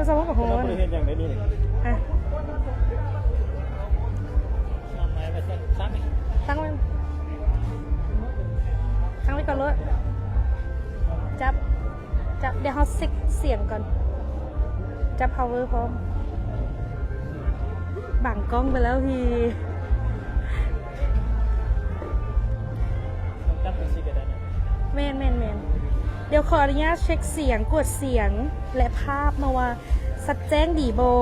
ສະໝຸດກໍຮ້ອນ ເຮົາບໍ່ໄດ້ເຮັດຫຍັງໄດ໋ນີ້ ອ່ະ ຕັ້ງໄວ້ ຕັ້ງໄວ້ກ່ອນໂລດ ຈັບ ຈັບ ດຽວເຮົາເຊັກສຽງກ່ອນ ຈັບພາວເວີພ້ອມ ບັງກ້ອງໄປແລ້ວພີ້. ແມ່ນໆໆ ດຽວຂໍອະນຸຍາດເຊັກສຽງ ກວດສຽງ ແລະ ພາບເນາະວ່າຊັດແຈ້ງດີບໍ່.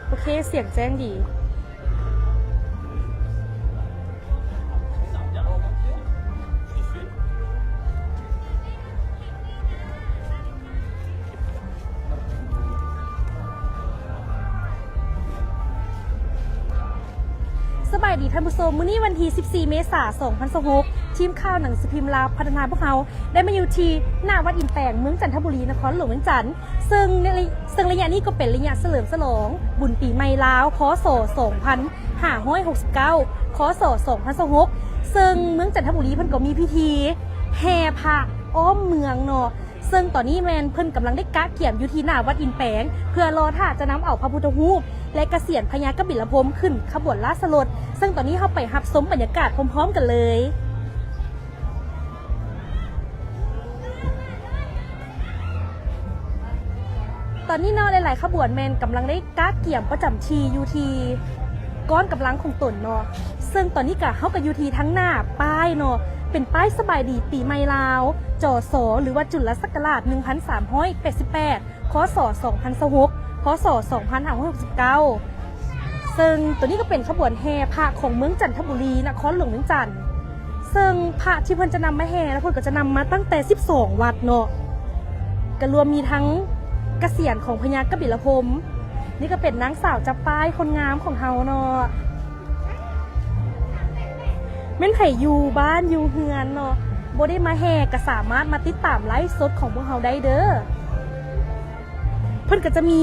ໂອເຄ ສຽງແຈ້ງດີ. ສະບາຍດີທ່ານຜູ້ຊົມ, ມື້ນີ້ວັນທີສິບສີ່ ເມສາ ສອງພັນຊາວຫົກ ທີມຂ່າວໜັງສືພິມລາວພັດທະນາພວກເຮົາ ໄດ້ມາຢູ່ທີ່ໜ້າວັດອິນແປງ ເມືອງຈັນທະບູລີ ນະຄອນຫຼວງວຽງຈັນ. ເຊິ່ງໃນ ເຊິ່ງໄລຍະນີ້ກໍເປັນໄລຍະສະເຫຼີມສະຫຼອງບຸນປີໃໝ່ລາວ ຄ.ສ. ສອງພັນຫ້າຮ້ອຍຫົກສິບເກົ້າ ຄ.ສ. ສອງພັນຊາວຫົກ ເຊິ່ງເມືອງຈັນທະບູລີເພິ່ນກໍມີພິທີແຫ່ພະອ້ອມເມືອງເນາະ. ເຊິ່ງຕອນນີ້ແມ່ນເພິ່ນກຳລັງໄດ້ກະກຽມຢູ່ທີ່ໜ້າວັດອິນແປງ ເພື່ອລໍຖ້າຈະນຳເອົາພະພຸດທະຮູບ ແລະ ກະສຽນພະຍາກະບິນລະພົມຂຶ້ນຂະບວນລາຊະລົດ. ເຊິ່ງຕອນນີ້ເຮົາໄປຮັບຊົມບັນຍາກາດພ້ອມໆກັນເລີຍ. ຕອນນີ້ເນາະ ຫຼາຍໆຂະບວນແມ່ນກຳລັງໄດ້ກະກຽມປະຈຳທີ່ຢູ່ທີ່ກ້ອນກຳລັງຂອງຕົນເນາະ. ເຊິ່ງຕອນນີ້ກະ ເຮົາກະຢູ່ທີ່ທາງໜ້າປ້າຍເນາະ ເປັນປ້າຍສະບາຍດີປີໃໝ່ລາວ ຈ.ສ. ຫຼືວ່າຈຸລະສັກກະລາດ ໜຶ່ງພັນສາມຮ້ອຍແປດສິບແປດ ຄ.ສ. ສອງພັນຊາວຫົກ ຄ.ສ. ສອງພັນຫ້າຮ້ອຍຫົກສິບເກົ້າ ເຊິ່ງໂຕນີ້ກໍເປັນຂະບວນແຫ່ພະຂອງເມືອງຈັນທະບູລີ ນະຄອນຫຼວງວຽງຈັນ. ເຊິ່ງພະທີ່ເພິ່ນຈະນຳມາແຫ່ນະ ເພິ່ນກໍຈະນຳມາຕັ້ງແຕ່ສິບສອງວັດເນາະ ກະລວມມີທັງກະສຽນຂອງພະຍາກະບິນລະພົມ. ນີ້ກໍເປັນນາງສາວຈັບປ້າຍຄົນງາມຂອງເຮົາເນາະ. ແມ່ນໃຜຢູ່ບ້ານຢູ່ເຮືອນເນາະ ບໍ່ໄດ້ມາແຫ່ ກະສາມາດມາຕິດຕາມໄລຟ໌ສົດຂອງພວກເຮົາໄດ້ເດີ. ເພິ່ນກໍຈະມີ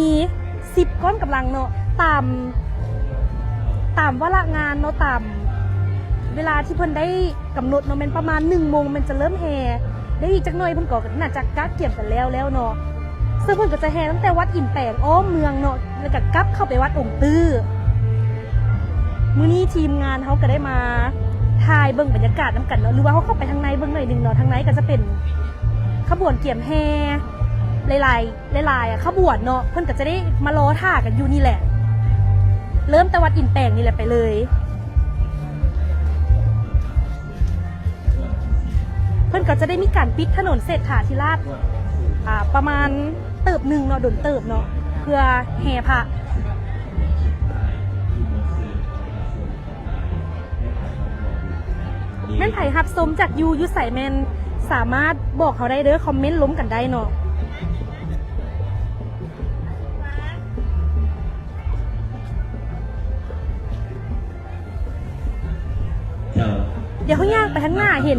ສິບກ້ອນກຳລັງເນາະ ຕາມ ຕາມວາລະງານເນາະ ຕາມເວລາທີ່ເພິ່ນໄດ້ກຳນົດເນາະ ແມ່ນປະມານໜຶ່ງໂມງແມ່ນຈະເລີ່ມແຫ່. ໄດ້ອີກຈັກໜ້ອຍເພິ່ນກໍໜ້າຈະກະກຽມກັນແລ້ວແລ້ວເນາະ. ເຊິ່ງເພິ່ນກໍຈະແຫ່ຕັ້ງແຕ່ວັດອິນແປງອ້ອມເມືອງເນາະ ແລ້ວກໍກັບເຂົ້າໄປວັດອົງຕື້. ມື້ນີ້ທີມງານເຮົາກໍໄດ້ມາຖ່າຍເບິ່ງບັນຍາກາດນຳກັນເນາະ ຫຼືວ່າເຮົາເຂົ້າໄປທາງໃນເບິ່ງໜ້ອຍໜຶ່ງເນາະ. ທາງໃນກໍຈະເປັນຂະບວນກຽມແຫ່ຫຼາຍໆ ຫຼາຍໆຂະບວນເນາະ ເພິ່ນກໍຈະໄດ້ມາລໍຖ້າກັນຢູ່ນີ້ແຫຼະ ເລີ່ມແຕ່ວັດອິນແປງນີ້ແຫຼະໄປເລີຍ. ເພິ່ນກໍຈະໄດ້ມີການປິດຖະໜົນເສດຖາທິລາດ ອ່າ ປະມານເຕີບໜຶ່ງເນາະ ດົນເຕີບເນາະ ເພື່ອແຫ່ພະ. ແມ່ນໃຜຮັບຊົມຈາກຢູ່ ຢູ່ໃສແມ່ນສາມາດບອກເຮົາໄດ້ເດີ ຄອມເມັນລົມກັນໄດ້ເນາະ. ດຽວເຮົາຍ່າງໄປທາງໜ້າ ເຫັນ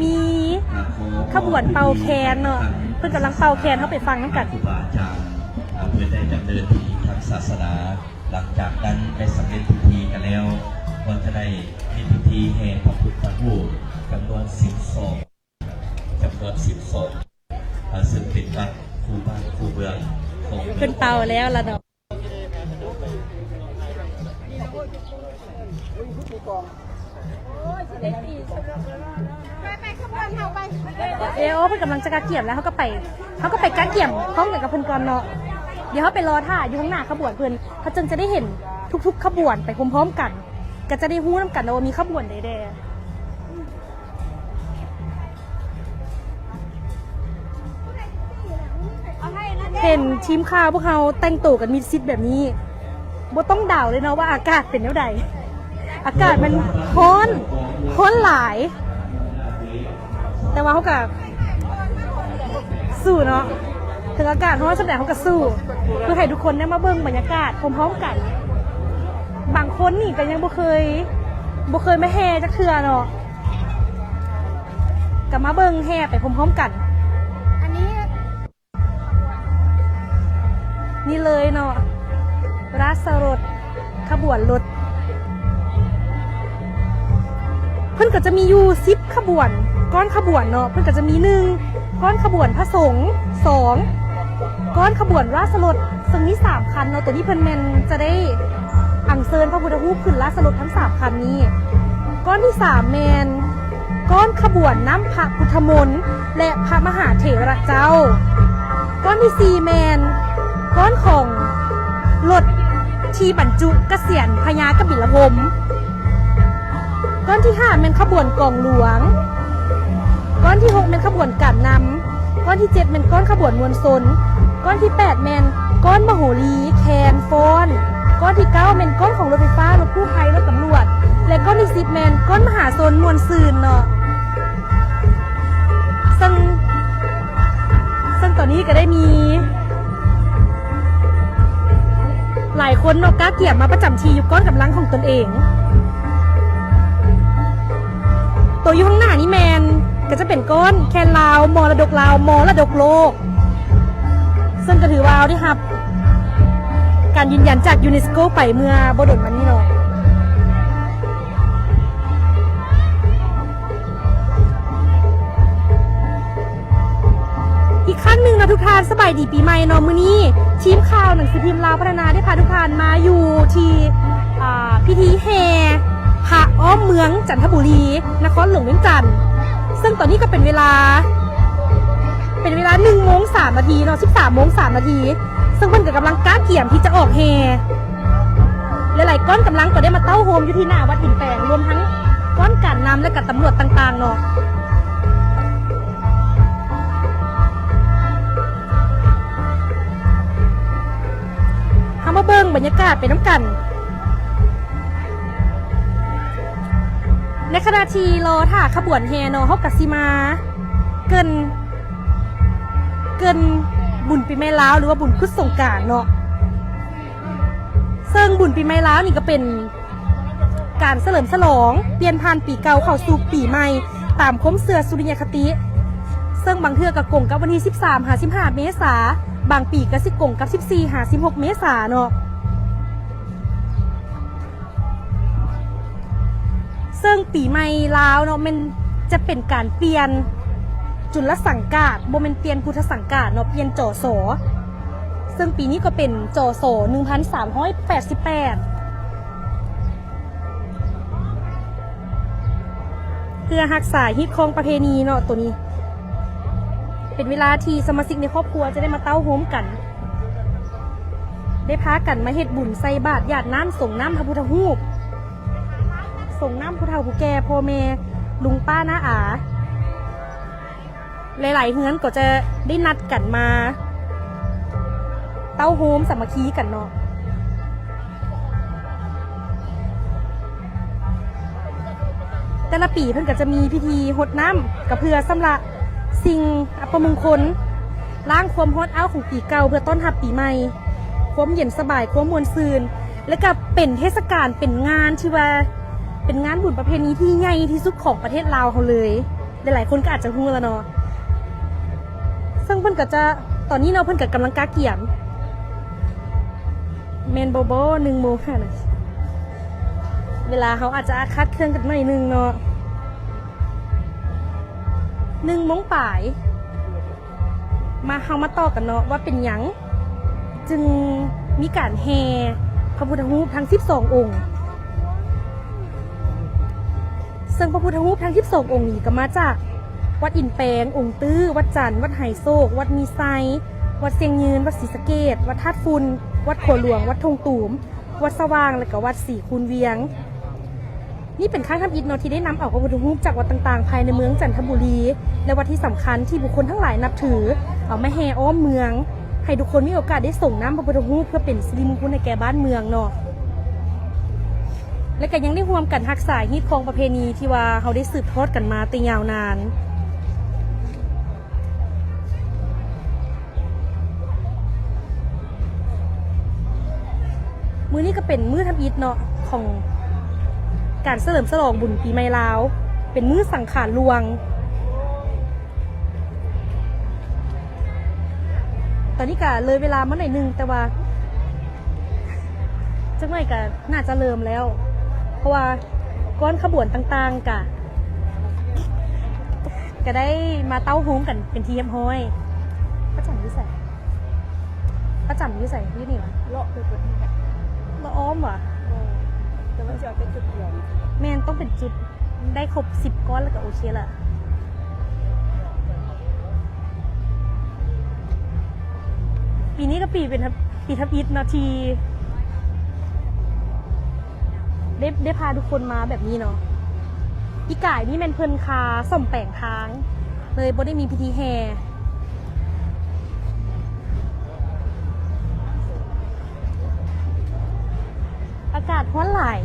ມີຂະບວນເປົ່າແຄນເນາະ ເພິ່ນກຳລັງເປົ່າແຄນ ເຮົາໄປຟັງນຳກັນ. ຄູບາອາຈານ ເພິ່ນໄດ້ດຳເນີນພິທີທາງສາສະໜາ ຫຼັງຈາກນັ້ນໄດ້ສຳເລັດພິທີກັນແລ້ວ ກໍຈະໄດ້ມີພິທີແຫ່ພະພຸດທະຮູບຈຳນວນສິບສອງ ຈຳນວນສິບສອງ ເຊິ່ງເປັນວັດຄູ່ບ້ານຄູ່ເມືອງຂອງ ເພິ່ນເປົ່າແລ້ວລະເນາະ. ເດ ເພິ່ນກຳລັງຈະກະກຽມແລ້ວ ເຮົາກໍໄປ ເຮົາກໍໄປກະກຽມພ້ອມກັນກັບເພິ່ນກ່ອນເນາະ. ດຽວເຮົາໄປລໍຖ້າຢູ່ທາງໜ້າຂະບວນເພິ່ນ ເຮົາຈຶ່ງຈະໄດ້ເຫັນທຸກໆຂະບວນໄປພ້ອມໆກັນ ກໍຈະໄດ້ຮູ້ນຳກັນວ່າມີຂະບວນໃດແດ່. ເຫັນທີມຂ່າວພວກເຮົາແຕ່ງໂຕກັນມິດຊິດແບບນີ້ ບໍ່ຕ້ອງເດົາເລີຍເນາະວ່າອາກາດເປັນແນວໃດ. ອາກາດມັນຮ້ອນ ຮ້ອນຫຼາຍ ແຕ່ວ່າເຮົາກະສູ້ເນາະ ເຖິງອາກາດຮ້ອນສ່ຳໃດເຮົາກະສູ້ ເພື່ອໃຫ້ທຸກຄົນໄດ້ມາເບິ່ງບັນຍາກາດພ້ອມໆກັນ. ບາງຄົນນີ້ກະຍັງບໍ່ເຄີຍ ບໍ່ເຄີຍມາແຫ່ຈັກເທື່ອເນາະ ກະມາເບິ່ງແຫ່ໄປພ້ອມໆກັນ. ອັນນີ້ ນີ້ເລີຍເນາະ ລາຊະລົດ ຂະບວນລົດ ເພິ່ນກໍຈະມີຢູ່ສິບຂະບວນ ກ້ອນຂະບວນເນາະ. ເພິ່ນກໍຈະມີ ໜຶ່ງ ກ້ອນຂະບວນພະສົງ, ສອງ ກ້ອນຂະບວນລາຊະລົດ ເຊິ່ງມີສາມຄັນເນາະ. ໂຕນີ້ເພິ່ນແມ່ນຈະໄດ້ອັນເຊີນພະພຸດທະຮູບຂຶ້ນລາຊະລົດທັງສາມຄັນນີ້. ກ້ອນທີສາມແມ່ນ ກ້ອນຂະບວນນ້ຳພະພຸດທະມົນ ແລະ ພະມະຫາເຖລະເຈົ້າ. ກ້ອນທີສີ່ແມ່ນ ກ້ອນຂອງລົດທີ່ບັນຈຸກະສຽນພະຍາກະບິລະພົມ. ກ້ອນທີຫ້າແມ່ນຂະບວນກອງຫຼວງ. ກ້ອນທີຫົກແມ່ນຂະບວນການນຳ. ກ້ອນທີເຈັດແມ່ນກ້ອນຂະບວນມວນຊົນ. ກ້ອນທີແປດແມ່ນກ້ອນມະໂຫຣີ ແຄນ ຟ້ອນ. ກ້ອນທີເກົ້າແມ່ນກ້ອນຂອງລົດໄຟຟ້າ, ລົດກູ້ໄພ, ລົດຕຳຫຼວດ ແລະ ກ້ອນທີສິບແມ່ນກ້ອນມະຫາຊົນ ມ່ວນຊື່ນເນາະ. ເຊິ່ງ ເຊິ່ງຕອນນີ້ກໍໄດ້ມີຫຼາຍຄົນເນາະ ກະກຽມມາປະຈຳທີ່ຢູ່ກ້ອນກຳລັງຂອງຕົນເອງ. ໂຕຢູ່ຂ້າງໜ້ານີ້ແມ່ນ ກໍຈະເປັນກ້ອນແຄນລາວ ມໍລະດົກລາວ ມໍລະດົກໂລກ ເຊິ່ງກໍຖືວ່າເຮົາໄດ້ຮັບການຢືນຢັນຈາກຢູເນສໂກໄປເມື່ອບໍ່ດົນມານີ້ເນາະ. ອີກຄັ້ງໜຶ່ງເນາະທຸກທ່ານ ສະບາຍດີປີໃໝ່ເນາະ. ມື້ນີ້ທີມຂ່າວໜັງສືພິມລາວພັດທະນາໄດ້ພາທຸກທ່ານມາຢູ່ທີ່ ອ່າ ພິທີແຫ່ພະອ້ອມເມືອງຈັນທະບູລີ ນະຄອນຫຼວງວຽງຈັນ. ເຊິ່ງຕອນນີ້ກໍເປັນເວລາ ເປັນເວລາໜຶ່ງໂມງສາມນາທີເນາະ ສິບສາມໂມງສາມນາທີ ເຊິ່ງເພິ່ນກໍກຳລັງກະກຽມທີ່ຈະອອກແຫ່. ຫຼາຍໆກ້ອນກຳລັງກໍໄດ້ມາເຕົ້າໂຮມຢູ່ທີ່ໜ້າວັດຫີນແປງ ລວມທັງກ້ອນການນຳ ແລະ ກໍຕຳຫຼວດຕ່າງໆເນາະ. ເຮົາມາເບິ່ງບັນຍາກາດໄປນຳກັນ. ໃນຂະນະທີ່ລໍຖ້າຂະບວນແຫ່ເນາະ ເຮົາກໍຊິມາເກີ່ນ ເກີ່ນບຸນປີໃໝ່ລາວ ຫຼືວ່າບຸນຂຸດສົງການເນາະ. ເຊິ່ງບຸນປີໃໝ່ລາວນີ້ກໍເປັນການສະເຫຼີມສະຫຼອງປ່ຽນຜ່ານປີເກົ່າເຂົ້າສູ່ປີໃໝ່ ຕາມຄວາມເຊື່ອສຸລິຍະຄະຕິ ເຊິ່ງບາງເທື່ອກໍກົງກັບວັນທີສິບສາມຫາສິບຫ້າເມສາ, ບາງປີກໍຊິກົງກັບສິບສີ່ຫາສິບຫົກເມສາເນາະ. ເຊິ່ງປີໃໝ່ລາວເນາະ ແມ່ນຈະເປັນການປ່ຽນຈຸລະສັງກາດ ບໍ່ແມ່ນປ່ຽນພຸດທະສັງກາດເນາະ, ປ່ຽນ ຈສ. ເຊິ່ງປີນີ້ກໍເປັນ ຈສ ໜຶ່ງພັນສາມຮ້ອຍແປດສິບແປດ ເພື່ອຮັກສາຮີດຄອງປະເພນີເນາະ. ໂຕນີ້ເປັນເວລາທີ່ສະມາຊິກໃນຄອບຄົວຈະໄດ້ມາເຕົ້າໂຮມກັນ ໄດ້ພາກັນມາເຮັດບຸນໃສ່ບາດ ຢາດນ້ຳ ສົງນ້ຳພະພຸດທະຮູບ, ສົງນ້ຳຜູ້ເຖົ້າຜູ້ແກ່, ພໍ່ແມ່, ລຸງປ້ານ້າອາ, ຫຼາຍໆເຮືອນກໍຈະໄດ້ນັດກັນມາເຕົ້າໂຮມສາມັກຄີກັນເນາະ. ແຕ່ລະປີເພິ່ນກໍຈະມີພິທີຫົດນ້ຳ ກໍເພື່ອຊຳລະສິ່ງອັບປະມຸງຄົນ, ລ້າງຄວາມຮ້ອນອ້າວຂອງປີເກົ່າ ເພື່ອຕ້ອນຮັບປີໃໝ່, ຄວາມເຢັນສະບາຍ, ຄວາມມ່ວນຊື່ນ ແລະ ກໍເປັນເທດສະການ, ເປັນງານທີ່ວ່າ ເປັນງານບຸນປະເພນີທີ່ໃຫຍ່ທີ່ສຸດຂອງປະເທດລາວເຮົາເລີຍ. ຫຼາຍໆຄົນກໍອາດຈະຮູ້ແລ້ວເນາະ. ເຊິ່ງເພິ່ນກໍຈະ ຕອນນີ້ເນາະ ເພິ່ນກໍກຳລັງກະກຽມ. ແມ່ນບໍ່ ບໍ່ ໜຶ່ງໂມງຫັ້ນນະ ເວລາເຮົາອາດຈະອາດຄາດເຄື່ອນກັນໜ້ອຍໜຶ່ງເນາະ, ໜຶ່ງໂມງປາຍ. ມາ ເຮົາມາຕໍ່ກັນເນາະ ວ່າເປັນຫຍັງຈຶ່ງມີການແຫ່ພະພຸດທະຮູບທັງສິບສອງອົງ. ເຊິ່ງພະພຸດທະຮູບທັງສິບສອງອົງນີ້ກໍມາຈາກວັດອິນແປງ, ອົງຕື້, ວັດຈັນ, ວັດໄຫໂສກ, ວັດມີໄຊ, ວັດຊຽງຍືນ, ວັດສີສະເກດ, ວັດທາດຝຸ່ນ, ວັດຂົວຫຼວງ, ວັດທົ່ງຕູມ, ວັດສະຫວ່າງ ແລະ ກໍວັດສີຄູນວຽງ. ນີ້ເປັນຄັ້ງທຳອິດເນາະ ທີ່ໄດ້ນຳເອົາພະພຸດທະຮູບຈາກວັດຕ່າງໆ ພາຍໃນເມືອງຈັນທະບູລີ ແລະ ວັດທີ່ສຳຄັນທີ່ບຸກຄົນທັງຫຼາຍນັບຖື ເອົາມາແຫ່ອ້ອມເມືອງ ໃຫ້ທຸກຄົນມີໂອກາດໄດ້ສົງນ້ຳພະພຸດທະຮູບ ເພື່ອເປັນສິລິມຸງຄຸນໃຫ້ແກ່ບ້ານເມືອງເນາະ. ແລະ ກໍຍັງໄດ້ຮ່ວມກັນຮັກສາຮີດຄອງປະເພນີທີ່ວ່າເຮົາໄດ້ສືບທອດກັນມາແຕ່ຍາວນານ. ມື້ນີ້ກໍເປັນມື້ທຳອິດເນາະ ຂອງການສະເຫຼີມສະຫຼອງບຸນປີໃໝ່ລາວ, ເປັນມື້ສັງຂານຫຼວງ. ຕອນນີ້ກໍເລີຍເວລາມາໜ້ອຍໜຶ່ງ, ແຕ່ວ່າ ຈັກໜ້ອຍກະໜ້າຈະເລີ່ມແລ້ວ ເພາະວ່າກ້ອນຂະບວນຕ່າງໆ ກະ ກະໄດ້ມາເຕົ້າໂຮມກັນເປັນທີ່ຮຽບຮ້ອຍ. ປະຈຳຢູ່ໃສ? ປະຈຳຢູ່ໃສ? ຢູ່ນີ້ຫວາ? ເລາະໄປເບິດນີ້ແຫຼະ. ລະອ້ອມຫວາ? ເອີ ແຕ່ວ່າຊິເອົາແຕ່ຈຸດດຽວ. ແມ່ນ ຕ້ອງເປັນຈຸດ ໄດ້ຄົບສິບກ້ອນແລ້ວກະໂອເຄລະ. ປີນີ້ກະປີເປັນ ປີທຳອິດເນາະ ທີ່ໄດ້ ໄດ້ພາທຸກຄົນມາແບບນີ້ເນາະ. ປີກາຍນີ້ແມ່ນເພິ່ນຄາສ້ອມແປງທາງ ເລີຍບໍ່ໄດ້ມີພິທີແຫ່. ອາກາດຮ້ອນຫຼາຍ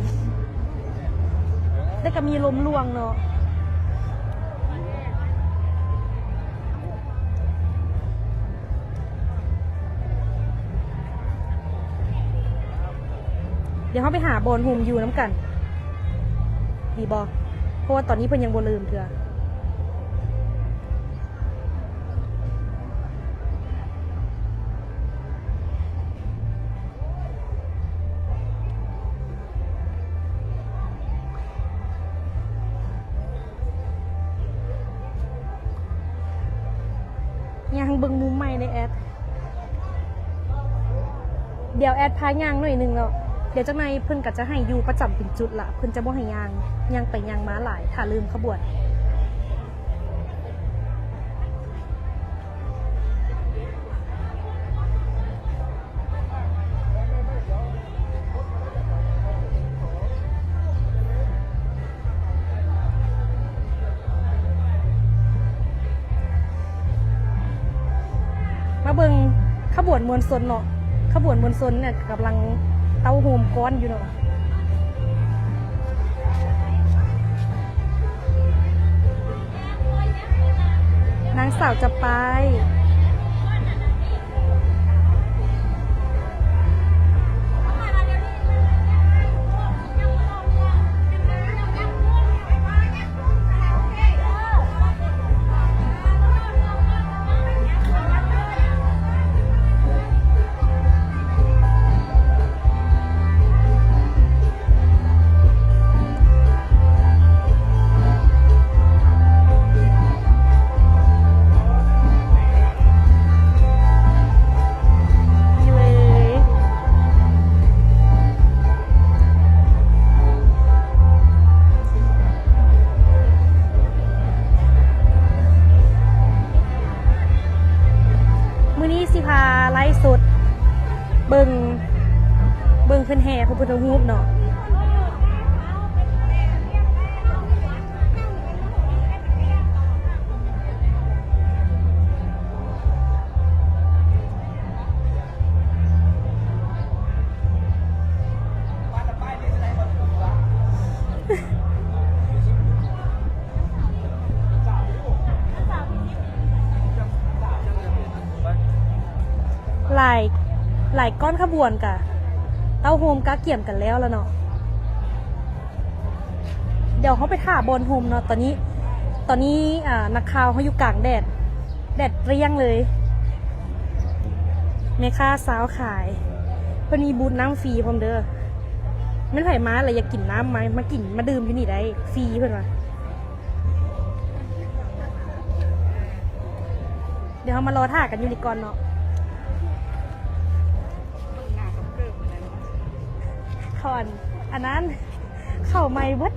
ແຕ່ກະມີລົມຫຼວງເນາະ. ດຽວເຮົາໄປຫາບ່ອນຮົ່ມຢູ່ນຳກັນ ດີບໍ່? ເພາະວ່າຕອນນີ້ເພິ່ນຍັງບໍ່ເລີ່ມເທື່ອ. ຍ່າງເບິ່ງມຸມໃໝ່ເດ້ແອດ. ດຽວແອດພາຍ່າງໜ້ອຍໜຶ່ງເນາະ. ດຽວຈັກໜ່ອຍເພິ່ນກະຈະໃຫ້ຢູ່ປະຈຳເປັນຈຸດລະ ເພິ່ນຈະບໍ່ໃຫ້ຍ່າງ ຍ່າງໄປຍ່າງມາຫຼາຍ ຖ້າເລີ່ມຂະບວນ. ມາເບິ່ງຂະບວນມວນຊົນເນາະ. ຂະບວນມວນຊົນເນຍກຳລັງເຕົ້າໂຮມກ້ອນຢູ່ເນາະ. ນາງສາວຈະປ້າຍ. ມື້ນີ້ຊິພາໄລຟ໌ສົດເບິ່ງ ເບິ່ງເພິ່ນແຫ່ພະພຸດທະຮູບເນາະ. ຫຼາຍ ຫຼາຍກ້ອນຂະບວນກະເຕົ້າໂຮມກະກຽມກັນແລ້ວລະເນາະ. ດຽວເຮົາໄປຖ້າບ່ອນຮົ່ມເນາະ. ຕອນນີ້ ຕອນນີ້ ອ່າ ນັກຂ່າວເຮົາຢູ່ກາງແດດ ແດດເປຍງເລີຍ. ແມ່ຄ້າຊາວຂາຍ ເພິ່ນມີບູດນ້ຳຟຣີພ້ອມເດີ. ແມ່ນໃຜມາແລ້ວຢາກກິນນ້ຳ ມາ ມາກິນ ມາດື່ມຢູ່ນີ້ໄດ້ ຟຣີເພິ່ນວ່າ. ດຽວເຮົາມາລໍຖ້າກັນຢູ່ນີ້ກ່ອນເນາະ. ເຂົາອັນ ອັນນັ້ນ ເຂົ້າໃໝ່ເບິດ.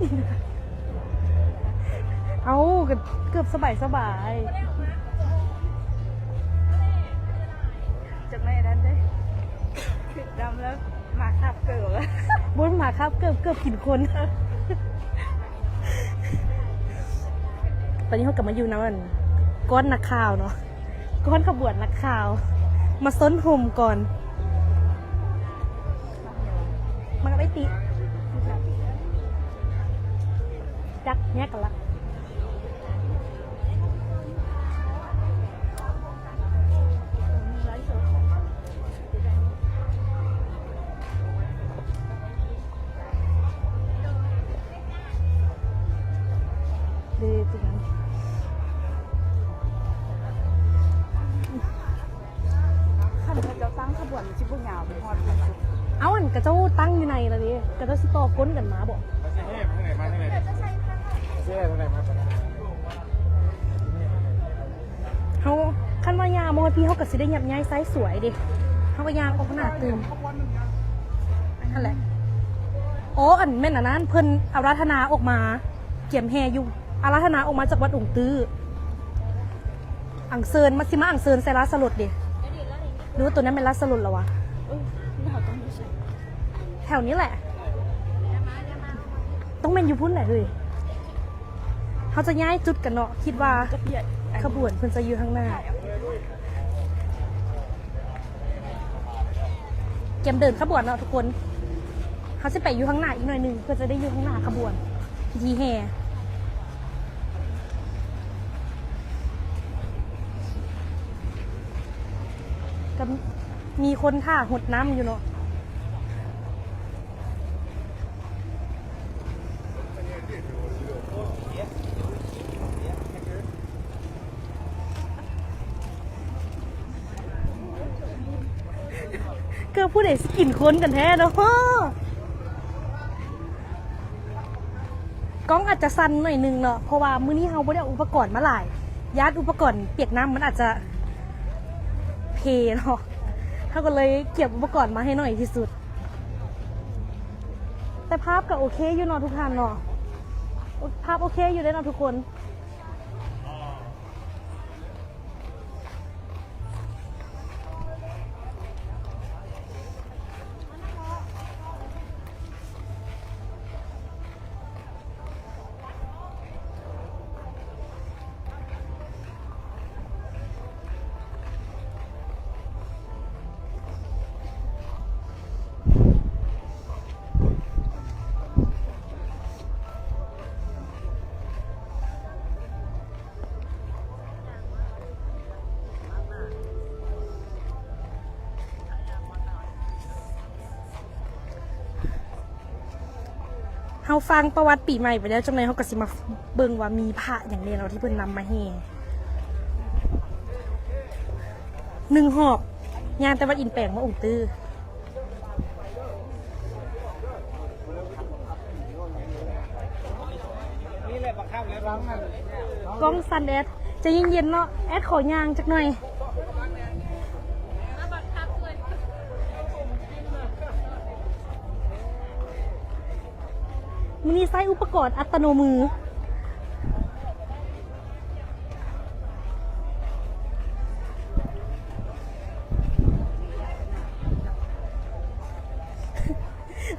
ເອົາ ກະເກືອບສະບາຍສະບາຍ. ຈັກໜ້ອຍນັ້ນເດ້ ດຳແລ້ວ ໝາຄາບເກີບ ບໍ່ ໝາຄາບເກີບ ເກີບກິນຄົນ. ຕອນນີ້ເຮົາກະມາຢູ່ນຳອັນ ກ້ອນນັກຂ່າວເນາະ. ກ້ອນຂະບວນນັກຂ່າວ ມາຊົນຮົ່ມກ່ອນ. ມັນກະໄດ້ຕິ ຈັກແຍກກັນລະ. ເດ້ ຕົວນັ້ນ ຄັນເຂົາເຈົ້າຕັ້ງຂະບວນມັນຊິບໍ່ຍາວໄປຮອດພຸ້ນ. ເອົາ ອັນຂະເຈົ້າຕັ້ງຢູ່ໃນລະເດ້ ຂະເຈົ້າຊິຕໍ່ກົ້ນກັນມາບໍ? ເຮົາ ຄັນວ່າຍ່າງມາຮອດພີ້ ເຮົາກໍຊິໄດ້ຫຍັບຍ້າຍຊ້າຍສວຍເດ້ ເຮົາກໍຍ່າງອອກໜ້າຕື່ມ ຫັ້ນແຫຼະ. ອໍ ອັນແມ່ນອັນນັ້ນ ເພິ່ນອາລາທະນາອອກມາ ກຽມແຫ່ຢູ່ ອາລາທະນາອອກມາຈາກວັດອົງຕື້ ອັງເຊີນ ມາ ຊິມາອັງເຊີນໃສ່ລາຊະລົດເດ້ ຫຼືວ່າໂຕນັ້ນແມ່ນລາຊະລົດລະວະ? ແຖວນີ້ແຫຼະ ຕ້ອງແມ່ນຢູ່ພຸ້ນແຫຼະເຮີ້ຍ. ເຮົາຈະຍ້າຍຈຸດກັນເນາະ ຄິດວ່າຂະບວນເພິ່ນຈະຢູ່ທາງໜ້າ ກຽມເດີນຂະບວນເນາະທຸກຄົນ. ເຮົາຊິໄປຢູ່ທາງໜ້າອີກໜ້ອຍໜຶ່ງ ເພື່ອຈະໄດ້ຢູ່ທາງໜ້າຂະບວນພິທີແຫ່ ກໍມີຄົນຖ້າຫົດນ້ຳຢູ່ເນາະ. ກໍຜູ້ໃດຊິກິນຄົນກັນແທ້ເນາະ. ກ້ອງອາດຈະສັ່ນໜ້ອຍໜຶ່ງເນາະ ເພາະວ່າມື້ນີ້ເຮົາບໍ່ໄດ້ເອົາອຸປະກອນມາຫຼາຍ ຢ້ານອຸປະກອນປຽກນ້ຳມັນອາດຈະເພເນາະ ເຮົາກໍເລີຍກຽມອຸປະກອນມາໃຫ້ໜ້ອຍທີ່ສຸດ. ແຕ່ພາບກໍໂອເຄຢູ່ເນາະທຸກທ່ານເນາະ ພາບໂອເຄຢູ່ເດ້ເນາະທຸກຄົນ. ເຮົາຟັງປະຫວັດປີໃໝ່ໄປແລ້ວ ຈັ່ງໃດເຮົາກໍຊິມາເບິ່ງວ່າມີພະຫຍັງແດ່ເນາະທີ່ເພິ່ນນຳມາແຫ່ ໜຶ່ງຮອບ ຍ່າງແຕ່ວັດອິນແປງມາອົງຕື້. ກ້ອງສັ່ນແອດ ໃຈເຢັນໆເນາະ ແອດຂໍຍ່າງຈັກໜ່ອຍ. ມື້ນີ້ໃຊ້ອຸປະກອນອັດຕະໂນມື.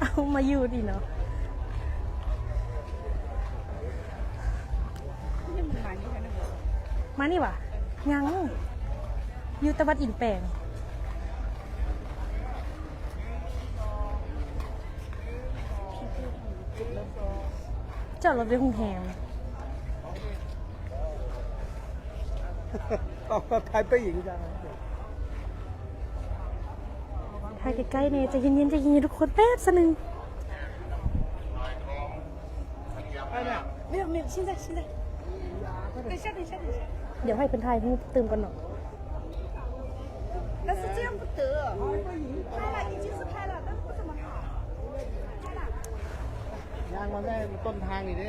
ເອົາມາຢູ່ນີ້ເນາະ ມານີ້ຫວາ? ຍັງ ຢູ່ແຕ່ວັດອິນແປງ. ຈອດລົດໄວ້ໂຮງແຮມ. ອອກມາຂາຍໄປອີກ. ຖ່າຍໃກ້ໆແດ່ ໃຈເຢັນໆ ໃຈເຢັນໆ ທຸກຄົນ ແປັບໜຶ່ງ. 没有，没有，现在，现在。等一下，等一下，等一下。 ດຽວໃຫ້ເພິ່ນຖ່າຍຮູບຕື່ມກ່ອນເນາະ. 但是这样不得，拍了，已经是拍了，但是不怎么好。拍了。 ຍ່າງມາແມ່ນຕົ້ນທາງນີ້ເດ້.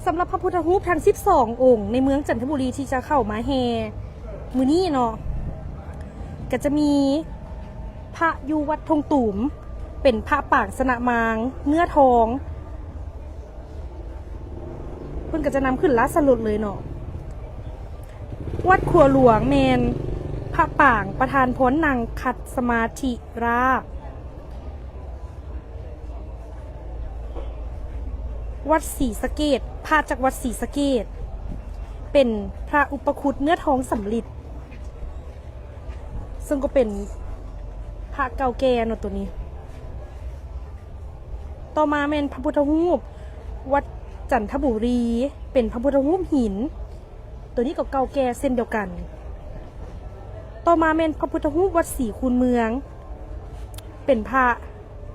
ສຳລັບພະພຸດທະຮູບທັງສິບສອງອົງໃນເມືອງຈັນທະບູລີທີ່ຈະເຂົ້າມາແຫ່ມື້ນີ້ເນາະ ກໍຈະມີພະຢູ່ວັດທົ່ງຕູມ ເປັນພະປາງຊະນະມາງ ເນື້ອທອງ ເພິ່ນກໍຈະນຳຂຶ້ນລາຊະລົດເລີຍເນາະ. ວັດຂົວຫຼວງແມ່ນພະປາງປະທານພອນນັ່ງຂັດສະມາທິລາບ. ວັດສີສະເກດ ພະຈາກວັດສີສະເກດ ເປັນພະອຸປະຄຸດເນື້ອທອງສຳລິດ ເຊິ່ງກໍເປັນພະເກົ່າແກ່ເນາະໂຕນີ້. ຕໍ່ມາແມ່ນພະພຸດທະຮູບ ວັດຈັນທະບູລີ ເປັນພະພຸດທະຮູບຫີນ ໂຕນີ້ກໍເກົ່າແກ່ເຊັ່ນດຽວກັນ. ຕໍ່ມາແມ່ນພະພຸດທະຮູບວັດສີຄູນເມືອງ ເປັນພະ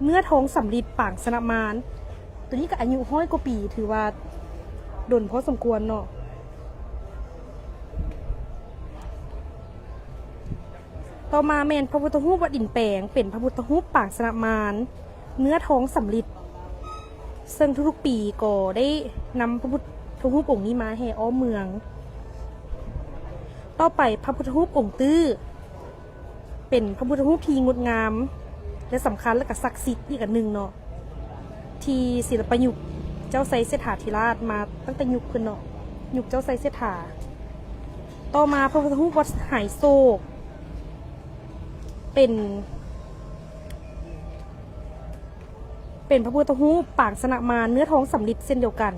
ເນື້ອທອງສຳລິດປາງຊະນະມານ ໂຕນີ້ກໍອາຍຸຮ້ອຍກວ່າປີ ຖືວ່າດົນພໍສົມຄວນເນາະ. ຕໍ່ມາແມ່ນພະພຸດທະຮູບວັດອິນແປງ ເປັນພະພຸດທະຮູບປາງຊະນະມານ ເນື້ອທອງສຳລິດ ເຊິ່ງທຸກໆປີກໍໄດ້ນຳພະພຸດທະຮູບອົງນີ້ມາແຫ່ອ້ອມເມືອງ. ຕໍ່ໄປພະພຸດທະຮູບອົງຕື້ ເປັນພະພຸດທະຮູບທີ່ງົດງາມ ແລະ ສຳຄັນ ແລະ ກະສັກສິດອີກອັນໜຶ່ງເນາະ ທີ່ສິລະປະຍຸກເຈົ້າໄຊເສດຖາທິລາດມາຕັ້ງແຕ່ຍຸກເພິ່ນເນາະ ຍຸກເຈົ້າໄຊເສດຖາ. ຕໍ່ມາພະພຸດທະຮູບວັດຫາຍໂສກ ເປັນ ເປັນພະພຸດທະຮູບປາງຊະນະມານເນື້ອທອງສຳລິດເຊັ່ນດຽວກັນ.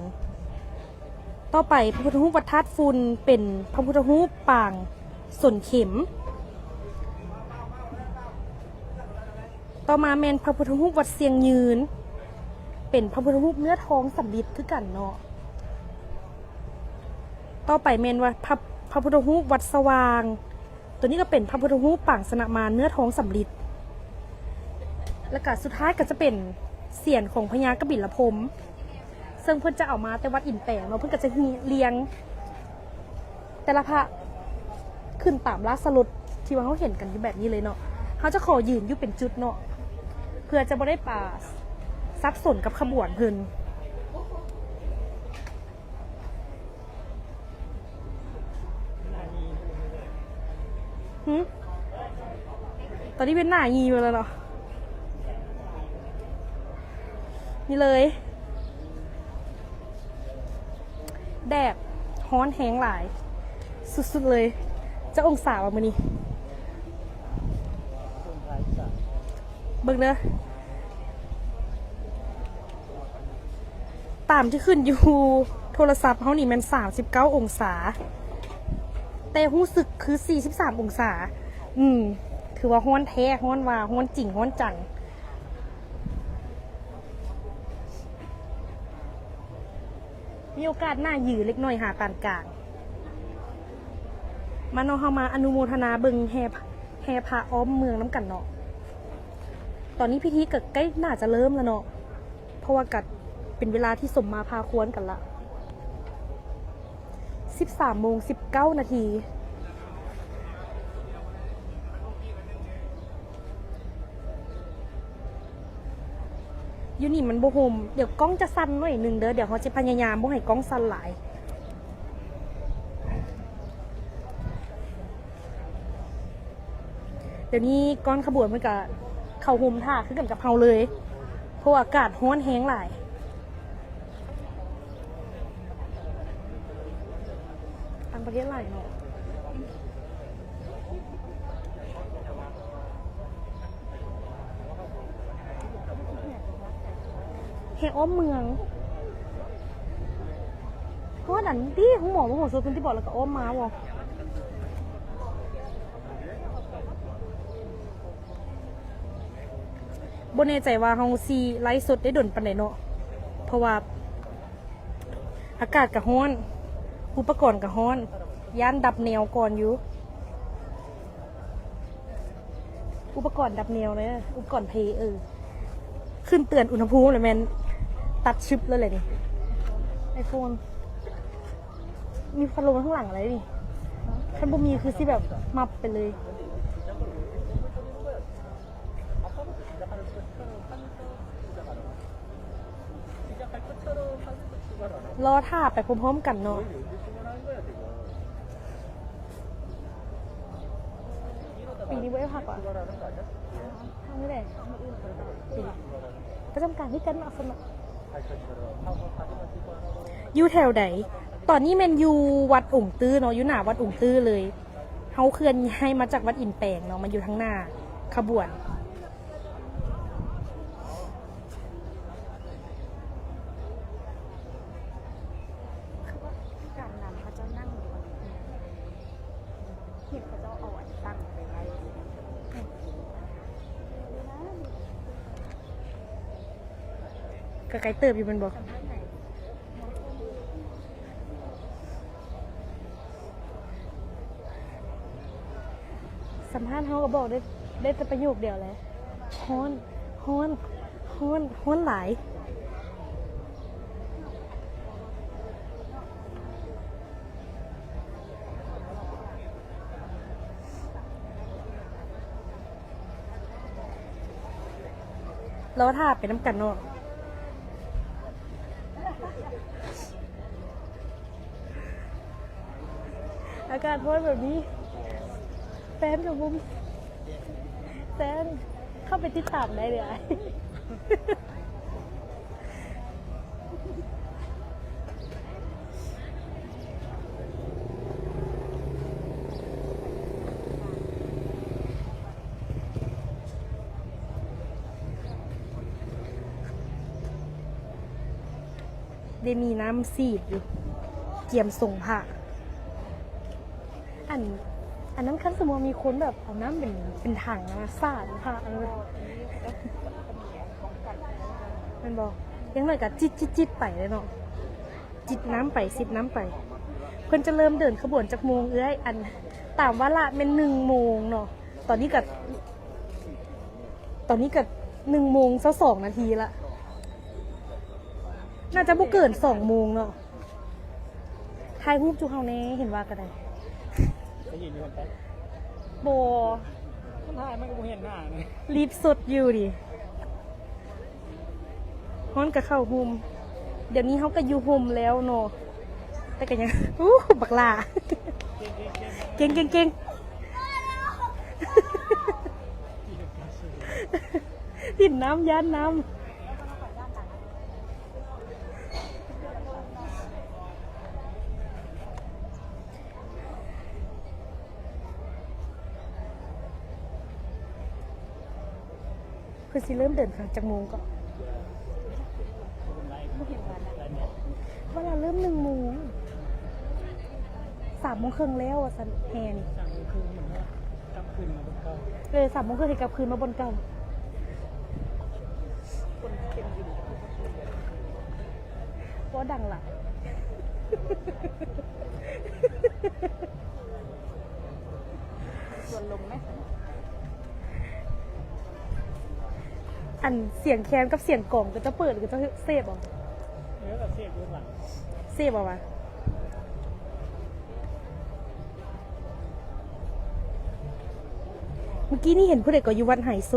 ຕໍ່ໄປພະພຸດທະຮູບວັດທາດຝຸ່ນ ເປັນພະພຸດທະຮູບປາງສົນເຂັມ. ຕໍ່ມາແມ່ນພະພຸດທະຮູບວັດຊຽງຍືນ ເປັນພະພຸດທະຮູບເນື້ອທອງສຳລິດຄືກັນເນາະ. ຕໍ່ໄປແມ່ນວ່າພະ ພະພຸດທະຮູບວັດສະຫວ່າງ ໂຕນີ້ກໍເປັນພະພຸດທະຮູບປາງຊະນະມານເນື້ອທອງສຳລິດ. ແລ້ວກະສຸດທ້າຍກໍຈະເປັນສຽນຂອງພະຍາກະບິນລະພົມ ເຊິ່ງເພິ່ນຈະເອົາມາແຕ່ວັດອິນແປງເນາະ ເພິ່ນກໍຈະຮຽງແຕ່ລະພະຂຶ້ນຕາມລາຊະລົດທີ່ວ່າເຮົາເຫັນກັນຢູ່ແບບນີ້ເລີຍເນາະ. ເຮົາຈະຂໍຢືນຢູ່ເປັນຈຸດເນາະ ເພື່ອຈະບໍ່ໄດ້ ອ່າ ສັບສົນກັບຂະບວນເພິ່ນ. ຫຶ ຕອນນີ້ເປັນໜ້າຢີ່ໝົດແລ້ວເນາະ ນີ້ເລີຍ ແດດຮ້ອນແຮງຫຼາຍສຸດໆເລີຍ. ຈັກອົງສາວະມື້ນີ້? ເບິ່ງເດີ ຕາມທີ່ຂຶ້ນຢູ່ໂທລະສັບເຮົານີ້ແມ່ນສາມສິບເກົ້າອົງສາ ແຕ່ຮູ້ສຶກຄືສີ່ສິບສາມອົງສາ. ອືມ ຖືວ່າຮ້ອນແທ້ ຮ້ອນວ່າ ຮ້ອນຈິງ ຮ້ອນຈັງ. ມີໂອກາດໜ້າຍືເລັກນ້ອຍຫາປານກາງ. ມາເນາະ ເຮົາມາອະນຸໂມທະນາເບິ່ງແຫ່ ແຫ່ພະອ້ອມເມືອງນຳກັນເນາະ. ຕອນນີ້ພິທີກໍໃກ້ໜ້າຈະເລີ່ມແລ້ວເນາະ ເພາະວ່າກໍເປັນເວລາທີ່ສົມມາພາຄວນກັນລະ. ສິບສາມໂມງສິບເກົ້ານາທີ. ຢູ່ນີ້ມັນບໍ່ຮົ່ມ ດຽວກ້ອງຈະສັ່ນໜ້ອຍໜຶ່ງເດີ ດຽວເຮົາຈະພະຍາຍາມບໍ່ໃຫ້ກ້ອງສັ່ນຫຼາຍ. ດຽວນີ້ກ້ອນຂະບວນເພິ່ນກະເຂົ້າຮົ່ມຖ້າຄືກັນກັບເຮົາເລີຍ ເພາະວ່າອາກາດຮ້ອນແຮງຫຼາຍ. ຕ່າງປະເທດຫຼາຍເນາະ. ແຫ່ອ້ອມເມືອງ. ຮອດອັນຕິ ໂຮງໝໍມະໂຫສົດພຸ້ນຕິບໍ ແລ້ວກໍອ້ອມມາບໍ? ບໍ່ແນ່ໃຈວ່າເຮົາຊິໄລຟ໌ສົດໄດ້ດົນປານໃດເນາະ ເພາະວ່າອາກາດກະຮ້ອນ ອຸປະກອນກະຮ້ອນ ຢ້ານດັບແນວກ່ອນຢູ່. ອຸປະກອນດັບແນວເດີ ອຸປະກອນເພ ເອີ ຂຶ້ນເຕືອນອຸນຫະພູມແລ້ວແມ່ນຕັດຊຶບເລີຍແຫຼະນີ້ ໄອໂຟນ. ມີພັດລົມຂ້າງຫຼັງໄດ້ນີ້ ຄັນບໍ່ມີຄືຊິແບບມັບໄປເລີຍ. ລໍຖ້າໄປພ້ອມໆກັນເນາະ. ປີນີ້ບໍ່ໄດ້ພັກຫວາ? ທາງນີ້ແຫຼະ ປີນີ້ປະຈຳການຄືກັນເນາະ. ຢູ່ແຖວໃດ? ຕອນນີ້ແມ່ນຢູ່ວັດອົງຕື້ເນາະ ຢູ່ໜ້າວັດອົງຕື້ເລີຍ. ເຮົາເຄື່ອນຍ້າຍມາຈາກວັດອິນແປງເນາະ ມາຢູ່ທາງໜ້າຂະບວນ. ການນຳເຂົາເຈົ້ານັ່ງຢູ່ ເຫັນເຂົາເຈົ້າເອົາອັນຕັ້ງໄປໄວ້. ກໍໄກເຕີບຢູ່ແມ່ນບໍ່? ສຳພາດໃຜ? ສຳພາດເຮົາກໍບອກໄດ້ ໄດ້ແຕ່ປະໂຫຍກດຽວແຫຼະ ຮ້ອນ ຮ້ອນ ຮ້ອນ ຮ້ອນຫຼາຍ. ລໍຖ້າໄປນຳກັນເນາະ. ອາກາດຮ້ອນແບບນີ້ ແຟນກໍບໍ່ມີ ແຟນເຂົ້າໄປຕິດຕາມໄດ້ເດີ້ອ້າຍ. ໄດ້ມີນ້ຳສີດຢູ່ ກຽມສົງພະ. ອັນ ອັນນັ້ນ ຄັນສົມມຸດວ່າມີຄົນແບບເອົານ້ຳເປັນ ເປັນຖັງມາສາດພະ ເອີ ແມ່ນບໍ່? ຢ່າງໜ້ອຍກໍຈິດໆໆໄປເລີຍເນາະ ຈິດນ້ຳໄປ ຊິດນ້ຳໄປ. ເພິ່ນຈະເລີ່ມເດີນຂະບວນຈັກໂມງເອື້ອຍ? ອັນ ຕາມວາລະແມ່ນໜຶ່ງໂມງເນາະ ຕອນນີ້ກໍ ຕອນນີ້ກໍໜຶ່ງໂມງຊາວສອງນາທີລະ ໜ້າຈະບໍ່ເກີນສອງໂມງເນາະ. ຖ່າຍຮູບຈຸເຮົາແດ່ ເຫັນວ່າກໍໄດ້. ໄປຢືນຢູ່ຫັ້ນໄປ. ບໍ່ ມັນຖ່າຍມັນກໍບໍ່ເຫັນໜ້ານີ້ ລີບສົດຢູ່ນີ້. ຮ້ອນກໍເຂົ້າຮົ່ມ ດຽວນີ້ເຮົາກໍຢູ່ຮົ່ມແລ້ວເນາະ ແຕ່ກໍຍັງ ອູ້ ບັກຫຼ້າ ເກັ່ງໆໆ ດິນນ້ຳ ຢ້ານນ້ຳ. ເພິ່ນຊິເລີ່ມເດີນທາງຈັກໂມງເກາະ? ບໍ່ເຫັນວັນນະ ວ່າລາວເລີ່ມໜຶ່ງໂມງ ສາມໂມງເຄິ່ງແລ້ວວ່າຊັ້ນ ແຫ່ນີ້ ສາມໂມງເຄິ່ງ ເອີ ສາມໂມງເຄິ່ງໃຫ້ກັບຄືນມາບ່ອນເກົ່າ. ຄົນເຕັມຢູ່ ເວົ້າດັງຫຼາຍ ຊວນລົມໄໝ? ອັນສຽງແຄນກັບສຽງກອງ ເຂົາເຈົ້າເປີດ ເຂົາເຈົ້າເຊບເອົາ. ເອີ ກໍເຊບຢູ່ຫລັງ ເຊບເອົາຫວາ? ເມື່ອກີ້ນີ້ເຫັນຜູ້ໃດກໍຢູ່ວັດໄຫໂຊ.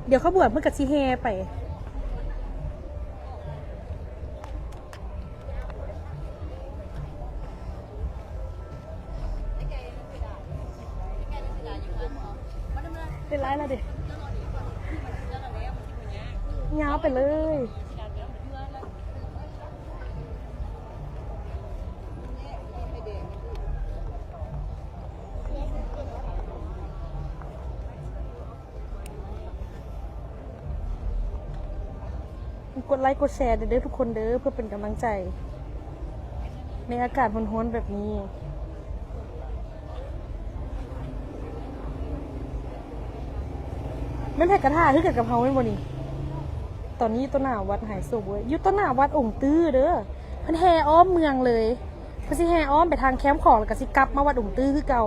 ດຽວຂະບວນເພິ່ນກໍຊິແຫ່ໄປ. ເປັນໄລລະເດ ຍາວໄປເລີຍ. ກົດໄລກົດແຊເດີທຸກຄົນເດີ ເພື່ອເປັນກຳລັງໃຈໃນອາກາດຮ້ອນໆແບບນີ້. ແມ່ນໃຜກະຖ້າຄືກັນກັບເຮົາແມ່ນບໍ່ນີ້? ຕອນນີ້ຢູ່ຕໍ່ໜ້າວັດຫາຍໂສບເວີຍ ຢູ່ຕໍ່ໜ້າວັດອົງຕື້ເດີ. ເພິ່ນແຫ່ອ້ອມເມືອງເລີຍ ເພິ່ນຊິແຫ່ອ້ອມໄປທາງແຄມຂອງ ແລ້ວກະຊິກັບມາວັດອົງຕື້ຄືເກົ່າ.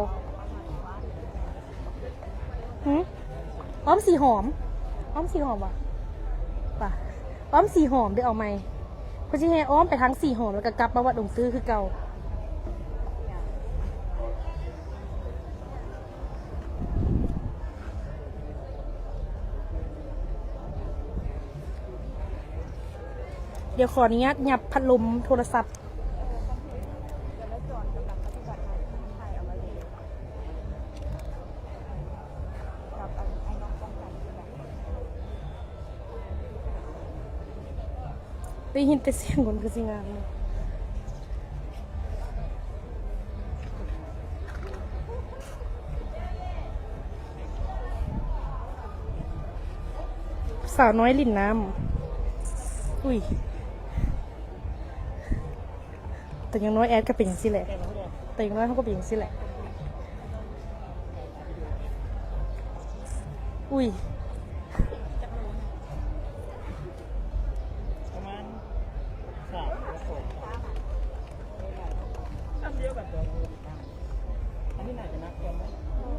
ຫື ອ້ອມສີຫອມ ອ້ອມສີຫອມຫວາ? ປະ ອ້ອມສີຫອມເດີ ເອົາໃໝ່ ເພິ່ນຊິແຫ່ອ້ອມໄປທາງສີຫອມ ແລ້ວກະກັບມາວັດອົງຕື້ຄືເກົ່າ. ດຽວຂໍອະນຸຍາດຫຍັບພັດລົມໂທລະສັບ. ໄດ້ຍິນແຕ່ສຽງຄົນຄືຊິງາມເນາະ. ສາວນ້ອຍຫຼິ້ນນ້ຳ ອຸ້ຍ. ແຕ່ຢ່າງນ້ອຍແອດກໍເປັນຈັ່ງຊີ້ແຫຼະ ແຕ່ຢ່າງນ້ອຍເຮົາກໍເປັນຈັ່ງຊີ້ແຫຼະ. ອຸ້ຍ ປະມານສາມ ອັນນີ້ໜ້າຈະໜັກກວ່າໄໝ?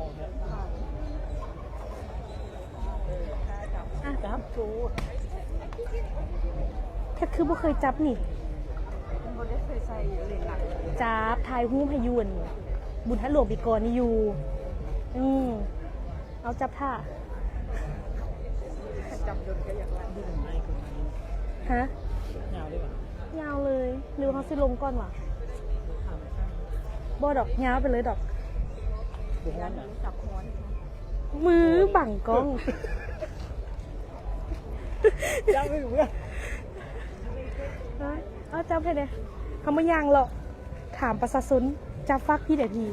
ອ່ະ ຈັບ ແຂກຄືບໍ່ເຄີຍຈັບນີ້ ຈັບ ຖ່າຍຮູບໃຫ້ຢູ່ ອັນ ບຸນທາດຫຼວງປີກອນນີ້ຢູ່. ອືມ ເອົາ ຈັບຖ້າ ຮະ? ຍາວເລີຍ ຫຼືວ່າເຮົາຊິລົງກ່ອນຫວາ? ບໍ່ດອກ ຍາວໄປເລີຍດອກ. ມືບັງກ້ອງ ຈັບໃຫ້ເບິ່ງ ເອົາ ຈັບໃຫ້ແດ່. ເຮົາມາຍ່າງເລາະ ຖາມປະຊາຊົນ ຈັບຝາກພີ້ແດ່ພີ້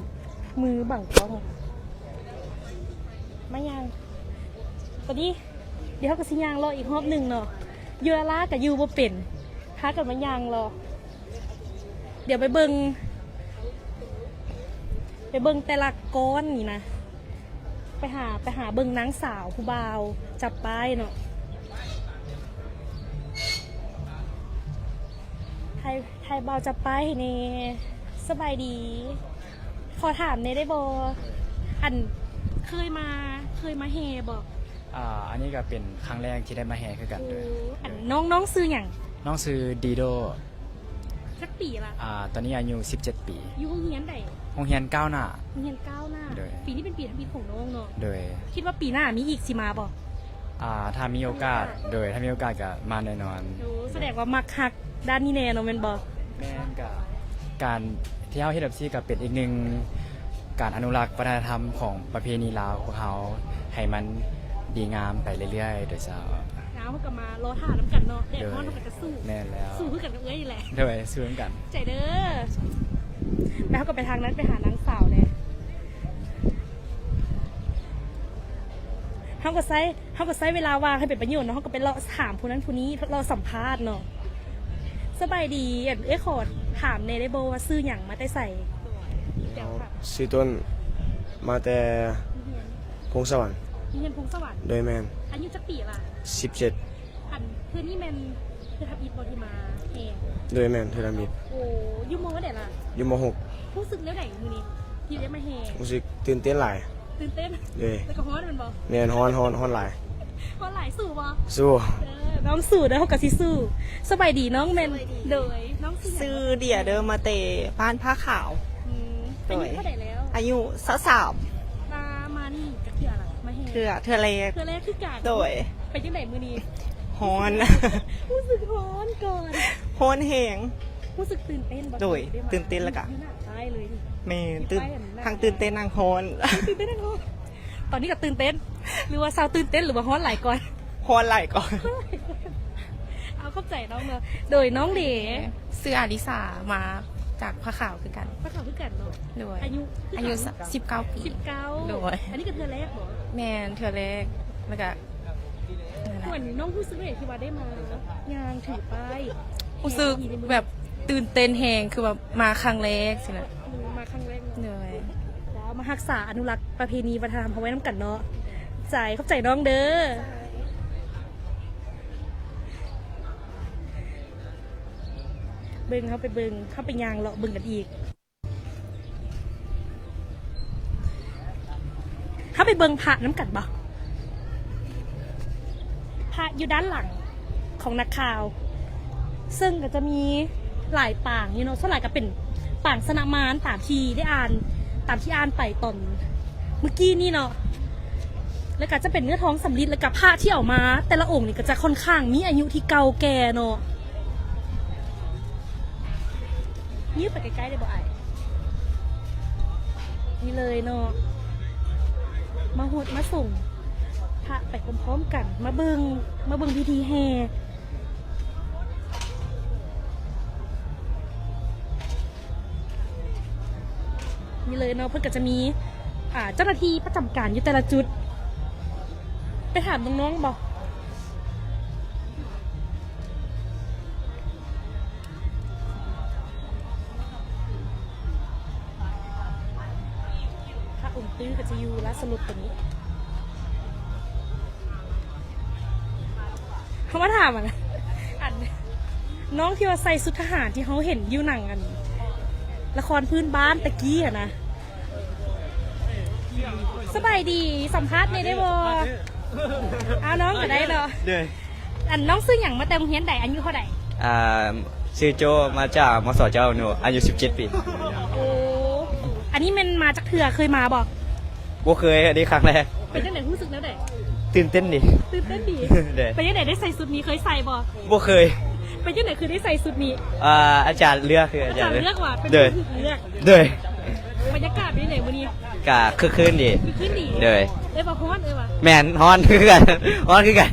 ມືບັງກ້ອງ. ມາຍ່າງ ຕອນນີ້ ດຽວເຮົາກໍຊິຍ່າງເລາະອີກຮອບໜຶ່ງເນາະ. ຢູ່ລາລາກໍຢູ່ບໍ່ເປັນ ພາກັນມາຍ່າງເລາະ. ດຽວໄປເບິ່ງ ໄປເບິ່ງແຕ່ລະກ້ອນນີ້ນະ. ໄປຫາ ໄປຫາເບິ່ງນາງສາວຜູ້ບ່າວຈັບປ້າຍເນາະ. ໄທ ໄທບ່າວຈັບປ້າຍໃຫ້ແດ່. ສະບາຍດີ ຂໍຖາມແດ່ໄດ້ບໍ່? ອັນ ເຄີຍມາ ເຄີຍມາແຫ່ບໍ່? ອ່າ ອັນນີ້ກໍເປັນຄັ້ງແລກທີ່ໄດ້ມາແຫ່ຄືກັນ. ໂອ້ ໂດຍ ອັນ ໂດຍ ນ້ອງ ນ້ອງຊື່ຫຍັງ? ນ້ອງຊື່ດີໂດ. ຈັກປີລະ? ອ່າ ຕອນນີ້ອາຍຸສິບເຈັດປີ. ຢູ່ໂຮງຮຽນໃດ? ໂຮງຮຽນກ້າວໜ້າ. ໂຮງຮຽນກ້າວໜ້າ. ໂດຍ. ປີນີ້ເປັນປີທຳອິດຂອງນ້ອງເນາະ. ໂດຍ. ຄິດວ່າປີໜ້າມີອີກ ຊິມາບໍ່? ອ່າ ຖ້າມີໂອກາດ. ໂດຍ. ຖ້າມີໂອກາດກໍມາແນ່ນອນ. ໂອ້ ສະແດງວ່າມັກຮັກດ້ານນີ້ແນ່ເນາະ ແມ່ນບໍ່? ແມ່ນ. ກະ ການທີ່ເຮົາເຮັດແບບຊີ້ກໍເປັນອີກໜຶ່ງການອະນຸລັກວັດທະນະທຳຂອງປະເພນີລາວພວກເຮົາ ໃຫ້ມັນດີງາມໄປເລື້ອຍໆ ໂດຍສາວ. ເຮົາກໍມາລໍຖ້ານຳກັນເນາະ ແດດຮ້ອນເຮົາກໍຈະສູ້. ແມ່ນແລ້ວ. ສູ້ຄືກັນກັບເອື້ອຍນີ້ແຫຼະ. ໂດຍ. ສູ້ນຳກັນ. ໃຈເດີ. ແລ້ວເຮົາກໍໄປທາງນັ້ນ ໄປຫານາງສາວແດ່. ເຮົາກໍໃຊ້ ເຮົາກໍໃຊ້ເວລາວ່າງໃຫ້ເປັນປະໂຫຍດເນາະ ເຮົາກໍໄປເລາະຖາມຜູ້ນັ້ນຜູ້ນີ້ ເລາະສຳພາດເນາະ. ສະບາຍດີ ອັນ ເອື້ອຍຂໍຖາມແດ່ໄດ້ບໍ່ວ່າຊື່ຫຍັງ ມາແຕ່ໃສ? ຊື່ຕົ້ນ ມາແຕ່ພົງສະຫວັນ. ໂຮງຮຽນພົງສະຫວັນ. ໂດຍ. ແມ່ນ. ອາຍຸຈັກປີລະ? ສິບເຈັດ. ອັນ ເທື່ອນີ້ແມ່ນເທື່ອທຳອິດບໍ່ທີ່ມາແຫ່? ໂດຍ. ແມ່ນ ເທື່ອທຳອິດ. ໂອ້ ຢູ່ມໍໃດລະ? ຢູ່ມໍຫົກ. ຮູ້ສຶກແນວໃດມື້ນີ້ທີ່ໄດ້ມາແຫ່? ຮູ້ສຶກຕື່ນເຕັ້ນຫຼາຍ. ຕື່ນເຕັ້ນ. ໂດຍ. ແລ້ວກໍຮ້ອນແມ່ນບໍ່? ແມ່ນ. ຮ້ອນ ຮ້ອນ ຮ້ອນຫຼາຍ. ຮ້ອນຫຼາຍ. ສູ້ບໍ່? ສູ້. ເອີ ນ້ອງສູ້ເດີ ເຮົາກໍຊິສູ້. ສະບາຍດີນ້ອງແມ່ນ. ໂດຍ. ນ້ອງຊື່ຫຍັງ? ຊື່ເດຍເດີ ມາແຕ່ບ້ານຜາຂາວ. ອືມ. ອາຍຸເທົ່າໃດແລ້ວ? ອາຍຸຊາວສາມ. ມາ ມານີ້ຈັກເທື່ອລະ? ມາແຫ່ ເທື່ອ ເທື່ອແລກ. ເທື່ອແລກຄືກັນ. ໂດຍ. ເປັນຈັ່ງໃດມື້ນີ້? ຮ້ອນ. ຮູ້ສຶກຮ້ອນກ່ອນ. ຮ້ອນແຮງ. ຮູ້ສຶກຕື່ນເຕັ້ນບໍ່? ໂດຍ. ຕື່ນເຕັ້ນແລ້ວກະ ຢູ່ໜ້າປ້າຍເລີຍ. ແມ່ນ. ຕື່ນ ທັງຕື່ນເຕັ້ນທັງຮ້ອນ. ຕື່ນເຕັ້ນທັງຮ້ອນ. ຕອນນີ້ກໍຕື່ນເຕັ້ນ ຫຼືວ່າເຊົາຕື່ນເຕັ້ນ ຫຼືວ່າຮ້ອນຫຼາຍກ່ອນ? ຮ້ອນຫຼາຍກ່ອນ. ເອົາ ຂອບໃຈນ້ອງເດີ. ໂດຍ. ນ້ອງເດ? ຊື່ອາລິສາ ມາຈາກຜາຂາວຄືກັນ. ຜາຂາວຄືກັນເນາະ. ໂດຍ. ອາຍຸ? ອາຍຸສິບເກົ້າປີ. ສິບເກົ້າ. ໂດຍ. ອັນນີ້ກໍເທື່ອແລກບໍ່? ແມ່ນ ເທື່ອແລກ. ແລ້ວກະ ສ່ວນນ້ອງຮູ້ສຶກແນວໃດທີ່ວ່າໄດ້ມາຍ່າງຖືປ້າຍ? ຮູ້ສຶກແບບຕື່ນເຕັ້ນແຮງ ຄືແບບມາຄັ້ງແລກຊີ້ນະ. ອືມ ມາຄັ້ງແລກເນາະ. ໂດຍ. ວ້າວ ມາຮັກສາອະນຸລັກປະເພນີວັດທະນະທຳເຮົາໄວ້ນຳກັນເນາະ. ໃຈ ຂອບໃຈນ້ອງເດີ. ເບິ່ງ ເຮົາໄປເບິ່ງ ເຮົາໄປຍ່າງເລາະເບິ່ງກັນອີກ. ເຮົາໄປເບິ່ງພະນຳກັນບໍ່? ພະຢູ່ດ້ານຫຼັງຂອງນັກຂ່າວ ເຊິ່ງກໍຈະມີຫຼາຍປາງຢູ່ເນາະ, ສ່ວນຫຼາຍກໍເປັນປາງຊະນະມານ ຕາມທີ່ໄດ້ອ່ານ ຕາມທີ່ອ່ານໄປຕອນເມື່ອກີ້ນີ້ເນາະ, ແລ້ວກໍຈະເປັນເນື້ອທອງສຳລິດ, ແລ້ວກໍພະທີ່ເອົາມາແຕ່ລະອົງນີ້ກໍຈະຄ່ອນຂ້າງມີອາຍຸທີ່ເກົ່າແກ່ເນາະ. ຍືດໄປໃກ້ໆ ໄດ້ບໍ່ອ້າຍ? ນີ້ເລີຍເນາະ, ມາຫົດມາສົງພະໄປພ້ອມໆ ກັນ, ມາເບິ່ງ ມາເບິ່ງພິທີແຫ່. ນີ້ເລີຍເນາະ, ເພິ່ນກໍຈະມີ ອ່າ ເຈົ້າໜ້າທີ່ປະຈຳການຢູ່ແຕ່ລະຈຸດ. ໄປຖາມນ້ອງໆ ບໍ່? ພະອົງຕື້ກໍຈະຢູ່ລາຊະລົດຕົວນີ້. ເຮົາມາຖາມ ອັນ ອັນ ນ້ອງທີ່ວ່າໃສ່ຊຸດທະຫານທີ່ເຮົາເຫັນຢູ່ໜັງ ອັນ ລະຄອນພື້ນບ້ານຕະກີ້ຫັ້ນນະ. ສ ສະບາຍດີ ສຳພາດແດ່ໄດ້ບໍ່? ເອົາ ນ້ອງກໍໄດ້ເນາະ. ໂດຍ. ອັນ ນ້ອງຊື່ຫຍັງ? ມາແຕ່ໂຮງຮຽນໃດ? ອາຍຸເທົ່າໃດ? ອ່າ ຊື່ໂຈ ມາຈາກ ມສ ເຈົ້າ ໜູອາຍຸສິບເຈັດປີ. ໂອ້ ອັນນີ້ແມ່ນມາຈັກເທື່ອ? ເຄີຍມາບໍ່? ບໍ່ເຄີຍ ອັນນີ້ຄັ້ງແລກ. ເປັນຈັ່ງໃດ? ຮູ້ສຶກແນວໃດ? ຕື່ນເຕັ້ນດີ. ຕື່ນເຕັ້ນດີ. ໂດຍ. ເປັນຈັ່ງໃດ ໄດ້ໃສ່ຊຸດນີ້? ເຄີຍໃສ່ບໍ່? ບໍ່ເຄີຍ. ເປັນຈັ່ງໃດຄືໄດ້ໃສ່ຊຸດນີ້? ອ່າ ອາຈານເລືອກ. ຄືອາຈານເລືອກ. ອາຈານເລືອກວ່າເປັນ ໂດຍ ຜູ້ຖືກເລືອກ. ໂດຍ. ບັນຍາກາດເປັນຈັ່ງໃດມື້ນີ້? ກະຄຶກຄື້ນດີ. ຄຶກຄື້ນດີ. ໂດຍ. ເອີ້ຍວ່າຮ້ອນ? ເອີ້ຍວ່າ ແມ່ນ ຮ້ອນຄືກັນ ຮ້ອນຄືກັນ.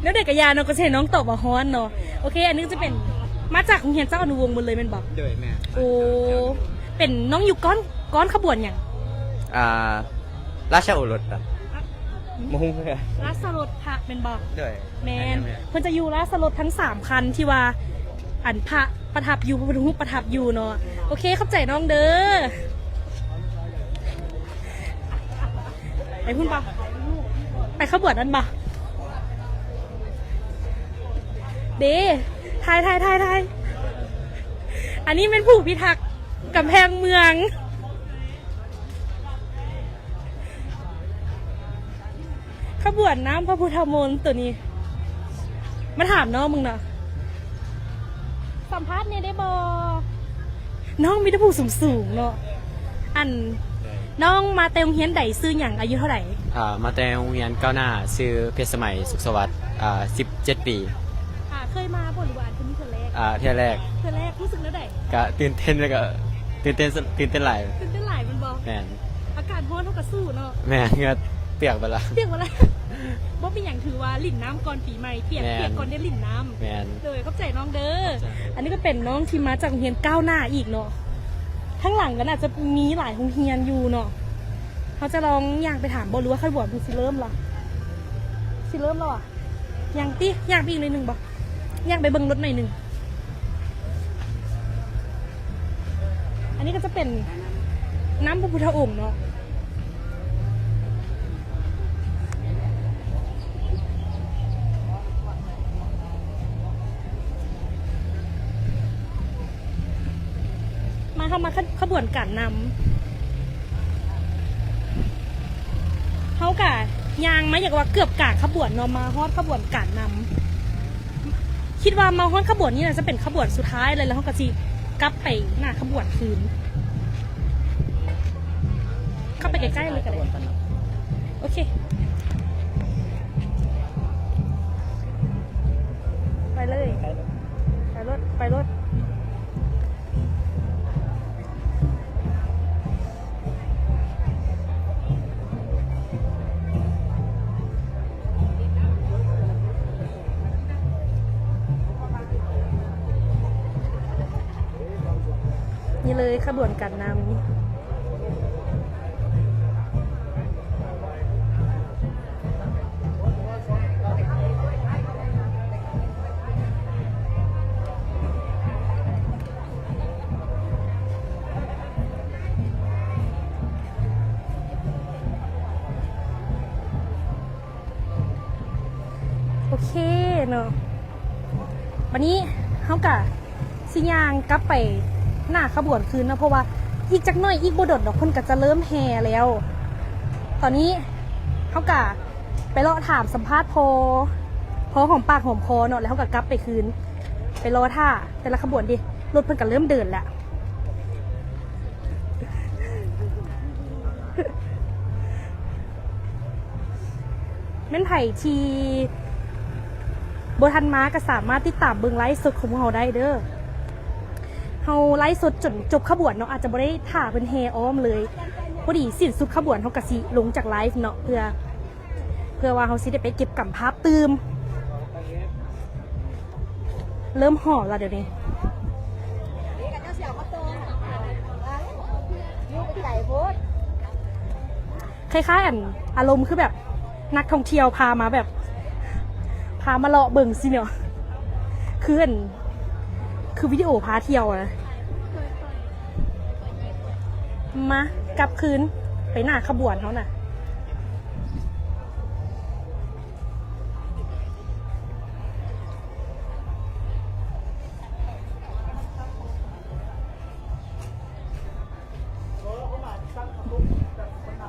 ແນວໃດກະຢ່າເນາະ ກໍຊິໃຫ້ນ້ອງຕອບວ່າຮ້ອນເນາະ. ໂອເຄ ອັນນີ້ຈະເປັນ ມາຈາກໂຮງຮຽນເຈົ້າອະນຸວົງໝົດເລີຍແມ່ນບໍ່? ໂດຍ ແມ່ນ. ໂອ້ ເປັນ ນ້ອງຢູ່ກ້ອນ ກ້ອນຂະບວນຫຍັງ? ອ່າ ລາຊະໂອລົດ. ບໍ່ຮູ້ຄືກັນ. ລາຊະລົດພະແມ່ນບໍ່? ໂດຍ. ແມ່ນ ແມ່ນ ແມ່ນ. ເພິ່ນຈະຢູ່ລາຊະລົດທັງສາມຄັນທີ່ວ່າ ອັນ ພະປະທັບຢູ່ ພະພຸດທະຮູບປະທັບຢູ່ເນາະ. ໂອເຄ ຂອບໃຈນ້ອງເດີ. ໄປພຸ້ນບໍ່? ໄປຂະບວນນັ້ນບໍ່? ເດ້ ຖ່າຍ ຖ່າຍ ຖ່າຍ ຖ່າຍ. ອັນນີ້ແມ່ນຜູ້ພິທັກກຳແພງເມືອງ. ຂະບວນນ້ຳພະພຸດທະມົນໂຕນີ້. ມາຖາມນ້ອງເບິ່ງເນາະ. ສຳພາດແດ່ໄດ້ບໍ່? ນ້ອງມີແຕ່ຜູ້ສູງໆເນາະ. ອັນ ນ້ອງມາແຕ່ໂຮງຮຽນໃດ? ຊື່ຫຍັງ? ອາຍຸເທົ່າໃດ? ອ່າ ມາແຕ່ໂຮງຮຽນກ້າວໜ້າ ຊື່ເພັດສະໄໝ ສຸກສະຫວັດ ອ່າ ສິບເຈັດປີ. ອ່າ ເຄີຍມາບໍ່ ຫຼືວ່າອັນນີ້ເທື່ອແລກ? ອ່າ ເທື່ອແລກ. ເທື່ອແລກ ຮູ້ສຶກແນວໃດ? ກະຕື່ນເຕັ້ນ ແລ້ວກະຕື່ນເຕັ້ນ ຕື່ນເຕັ້ນຫຼາຍ. ຕື່ນເຕັ້ນຫຼາຍແມ່ນບໍ່? ແມ່ນ. ອາກາດຮ້ອນເຮົາກະສູ້ເນາະ. ແມ່ນ ເຫື່ອປຽກເບິດລະ. ປຽກເບິດລະ. ບໍ່ເປັນຫຍັງ ຖືວ່າຫຼິ້ນນ້ຳກ່ອນປີໃໝ່ ປຽກ ແມ່ນ ປຽກກ່ອນໄດ້ຫຼິ້ນນ້ຳ. ແມ່ນ. ໂດຍ ຂອບໃຈນ້ອງເດີ. ຂອບໃຈ. ອັນນີ້ກໍເປັນນ້ອງທີ່ມາຈາກໂຮງຮຽນກ້າວໜ້າອີກເນາະ. ທາງຫຼັງກໍໜ້າຈະມີຫຼາຍໂຮງຮຽນຢູ່ເນາະ. ເຮົາຈະລອງຍ່າງໄປຖາມບໍ່ ຫຼືວ່າຂະບວນເພິ່ນຊິເລີ່ມລະ? ຊິເລີ່ມແລ້ວຫວາ? ຍ່າງຕິ ຍ່າງໄປອີກໜ້ອຍໜຶ່ງບໍ່? ຍ່າງໄປເບິ່ງລົດໜ້ອຍໜຶ່ງ. ອັນນີ້ກໍຈະເປັນນ້ຳພະພຸດທະອົງເນາະ. ມາ ເຮົາມາຂະ ຂະບວນການນຳ. ເຮົາກະຍ່າງມາ ຢາກວ່າເກືອບກາງຂະບວນເນາະ ມາຮອດຂະບວນການນຳ. ຄິດວ່າມາຮອດຂະບວນນີ້ໜ້າຈະເປັນຂະບວນສຸດທ້າຍແລ້ວ ແລ້ວເຮົາກະຊິກັບໄປໜ້າຂະບວນຄືນ. ເຂົ້າໄປໃກ້ໆເລີຍກໍໄດ້. ໂອເຄ ໄປເລີຍ. ໄປໂລດ ໄປໂລດ. ນີ້ເລີຍ ຂະບວນການນຳ. ໂອເຄເນາະ ບັດນີ້ເຮົາກະຊິຍ່າງກັບໄປໜ້າຂະບວນຄືນເນາະ ເພາະວ່າອີກຈັກໜ້ອຍ ອີກບໍ່ດົນດອກ ເພິ່ນກະຈະເລີ່ມແຫ່ແລ້ວ. ຕອນນີ້ເຮົາກະໄປເລາະຖາມສຳພາດພໍ ພໍຫອມປາກຫອມຄໍເນາະ ແລ້ວເຮົາກະກັບໄປຄືນ ໄປລໍຖ້າແຕ່ລະຂະບວນເດ. ລົດເພິ່ນກະເລີ່ມເດີນແລ້ວ. ແມ່ນໃຜທີ່ບໍ່ທັນມາກໍສາມາດຕິດຕາມເບິ່ງໄລຟ໌ສົດຂອງພວກເຮົາໄດ້ເດີ. ເຮົາໄລຟ໌ສົດຈົນຈົບຂະບວນເນາະ, ອາດຈະບໍ່ໄດ້ຖ້າເພິ່ນແຫ່ອ້ອມເລີຍ. ພໍດີສິ້ນສຸດຂະບວນເຮົາກໍຊິລົງຈາກໄລຟ໌ເນາະ ເພື່ອ ເພື່ອວ່າເຮົາຊິໄດ້ໄປເກັບກຳພາບຕື່ມ. ເລີ່ມຫອມລະດຽວນີ້. ຄ້າຍໆ ອັນ ອາລົມຄືແບບນັກທ່ອງທ່ຽວພາມາແບບ ພາມາເລາະເບິ່ງຊີ້ເນາະ. ຄືອັນ ຄືວິດີໂອພາທ່ຽວນະ. ມາ ກັບຄືນໄປໜ້າຂະບວນເຮົານະ. ເອີ ເຂົາມາຕັ້ງຂະບວນແບບ ມັນນະ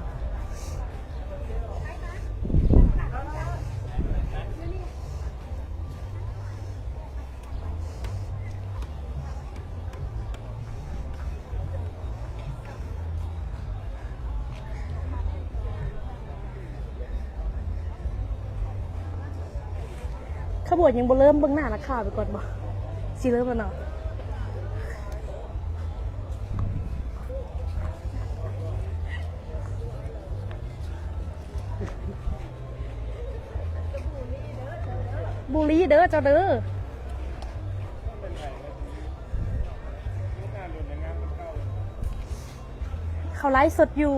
ຂະບວນຍັງບໍ່ເລີ່ມ ເບິ່ງໜ້ານັກຂ່າວໄປກ່ອນບໍ່? ຊິເລີ່ມແລ້ວເນາະ. ບູລີເດີເຈົ້າເດີ. ເຂົາໄລຟ໌ສົດຢູ່.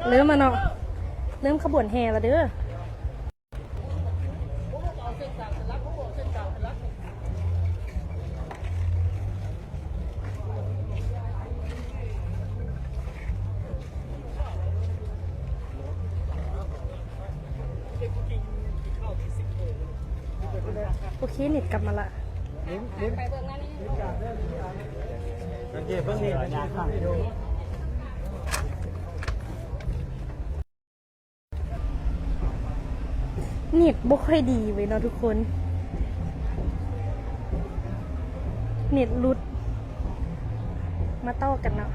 ເລີ່ມແລ້ວເນາະ ເລີ່ມຂະບວນແຫ່ແລ້ວເດີ. ໂອເຄ ເນັດກັບມາລະ. ເນັດບໍ່ຄ່ອຍດີເວີຍເນາະທຸກຄົນ ເນັດຫຼຸດ. ມາຕໍ່ກັນເນາະ.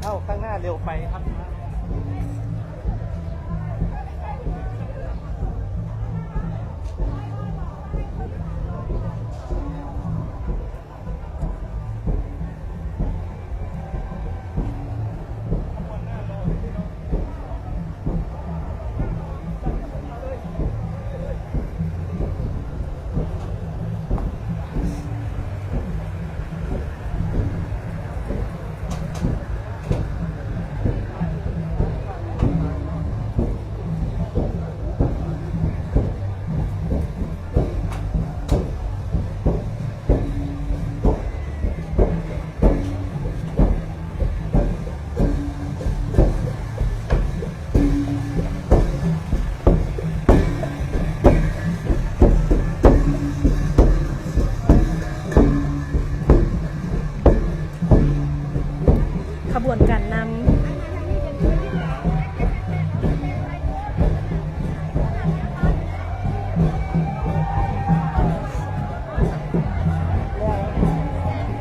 ເອົ້າ ຂ້າງໜ້າເລັວໄປຄັບ. ຂະບວນການນຳ.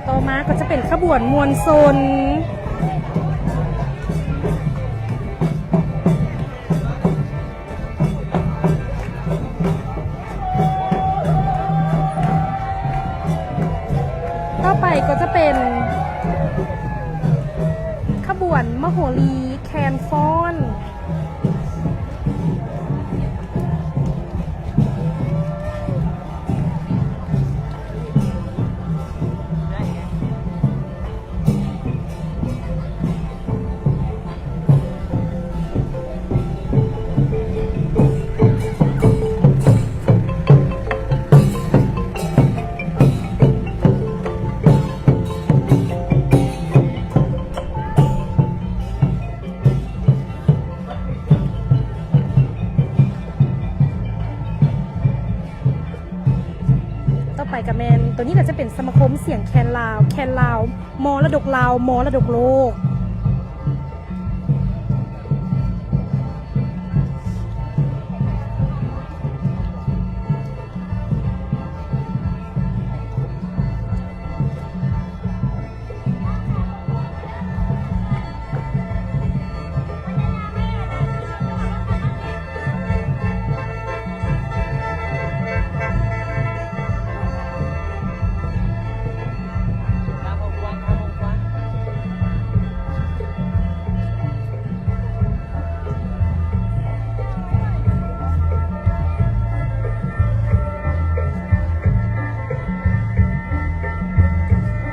ຕໍ່ມາກໍຈະເປັນຂະບວນມວນຊົນ. ຕໍ່ໄປກໍຈະເປັນຂະບວນມະໂຫຣີແຄນຟ້ອນ. ຕໍ່ໄປກະແມ່ນ ໂຕນີ້ກະຈະເປັນສະມາຄົມສຽງແຄນລາວ ແຄນລາວ ມໍລະດົກລາວ ມໍລະດົກໂລກ.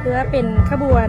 ເພື່ອເປັນຂະບວນ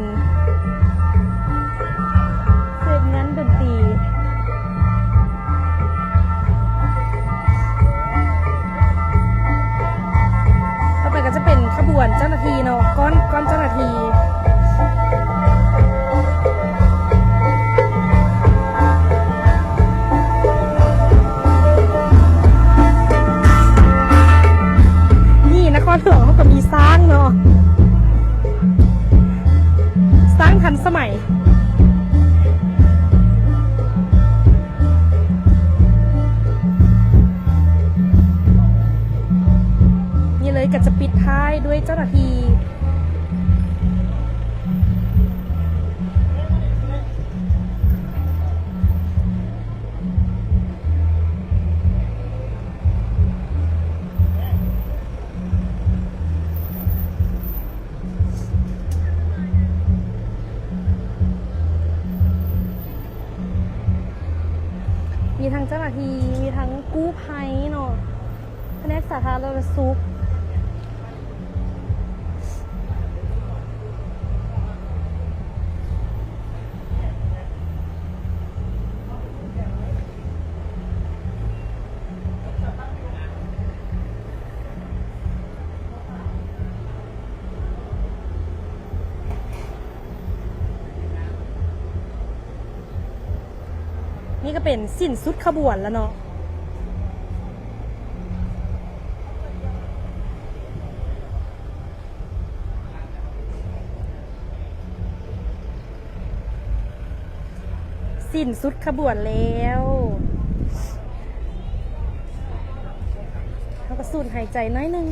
ກໍຈະປິດທ້າຍດ້ວຍເຈົ້າໜ້າທີ່. ມີທັງເຈົ້າໜ້າທີ່ ມີທັງກູ້ໄພເນາະ ພະແນກສາທາລະນະສຸກ. ນີ້ກໍເປັນສິ້ນສຸດຂະບວນແລ້ວເນາະ. ສິ້ນສຸດຂະບວນແລ້ວ. ເຮົາກໍສູດຫາຍໃຈໜ້ອຍໜຶ່ງ.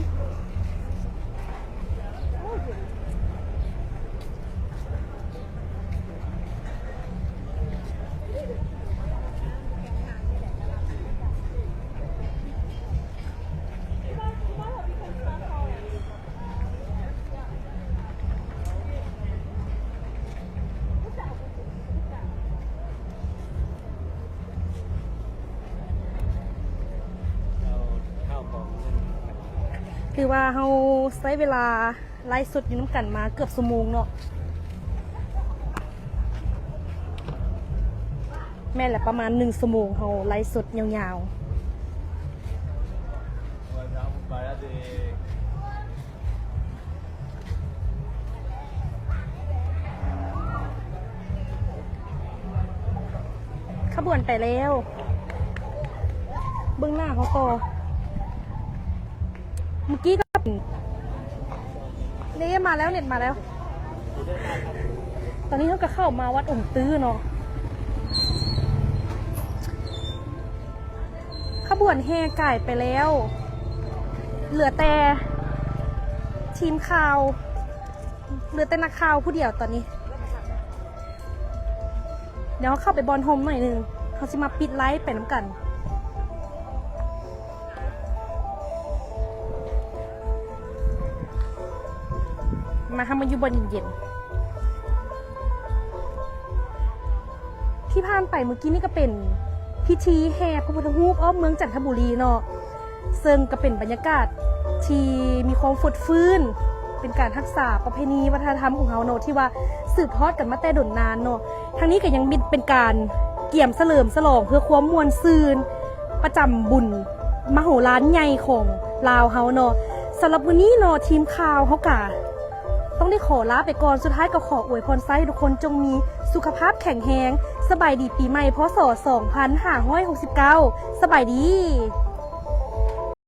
ຖືວ່າເຮົາໃຊ້ເວລາ ໄລຟ໌ສົດຢູ່ນຳກັນມາເກືອບຊົ່ວໂມງເນາະ. ແມ່ນແຫຼະ ປະມານໜຶ່ງຊົ່ວໂມງເຮົາໄລຟ໌ສົດຍາວໆ. ຂະບວນໄປແລ້ວ ເບິ່ງໜ້າເຮົາຕໍ່. ເມື່ອກີ້ກໍເນ ມາແລ້ວ ເນັດມາແລ້ວ. ຕອນນີ້ເຮົາກໍເຂົ້າມາວັດອົງຕື້ເນາະ. ຂະບວນແຫ່ກາຍໄປແລ້ວ ເຫຼືອແຕ່ທີມຂ່າວ ເຫຼືອແຕ່ນັກຂ່າວຜູ້ດຽວຕອນນີ້. ດຽວເຮົາເຂົ້າໄປບ່ອນຮົ່ມໜ້ອຍໜຶ່ງ ເຮົາຊິມາປິດໄລຟ໌ໄປນຳກັນ. ມາ ເຮົາມາຢູ່ບ່ອນເຢັນໆ. ທີ່ຜ່ານໄປມື້ກີ້ນີ້ກໍເປັນພິທີແຫ່ພະພຸດທະຮູບອ້ອມເມືອງຈັນທະບູລີເນາະ. ເຊິ່ງກໍເປັນບັນຍາກາດທີ່ມີຄວາມຟົດຟື້ນ ເປັນການຮັກສາປະເພນີວັດທະນະທຳຂອງເຮົາເນາະ ທີ່ວ່າສືບທອດກັນມາແຕ່ດົນນານເນາະ. ທາງນີ້ກໍຍັງມີ ເປັນການກຽມສະເຫຼີມສະຫຼອງເພື່ອຄວາມມ່ວນຊື່ນ ປະຈຳບຸນມະໂຫລານໃຫຍ່ຂອງລາວເຮົາເນາະ. ສຳລັບມື້ນີ້ເນາະ ທີມຂ່າວເຮົາກະ ຕ້ອງໄດ້ຂໍລາໄປກ່ອນ. ສຸດທ້າຍກໍຂໍອວຍພອນໄຊໃຫ້ທຸກຄົນຈົ່ງມີສຸຂະພາບແຂງແຮງ. ສະບາຍດີປີໃໝ່ ພ.ສ. ສອງພັນຫ້າຮ້ອຍຫົກສິບເກົ້າ. ສະບາຍດີ.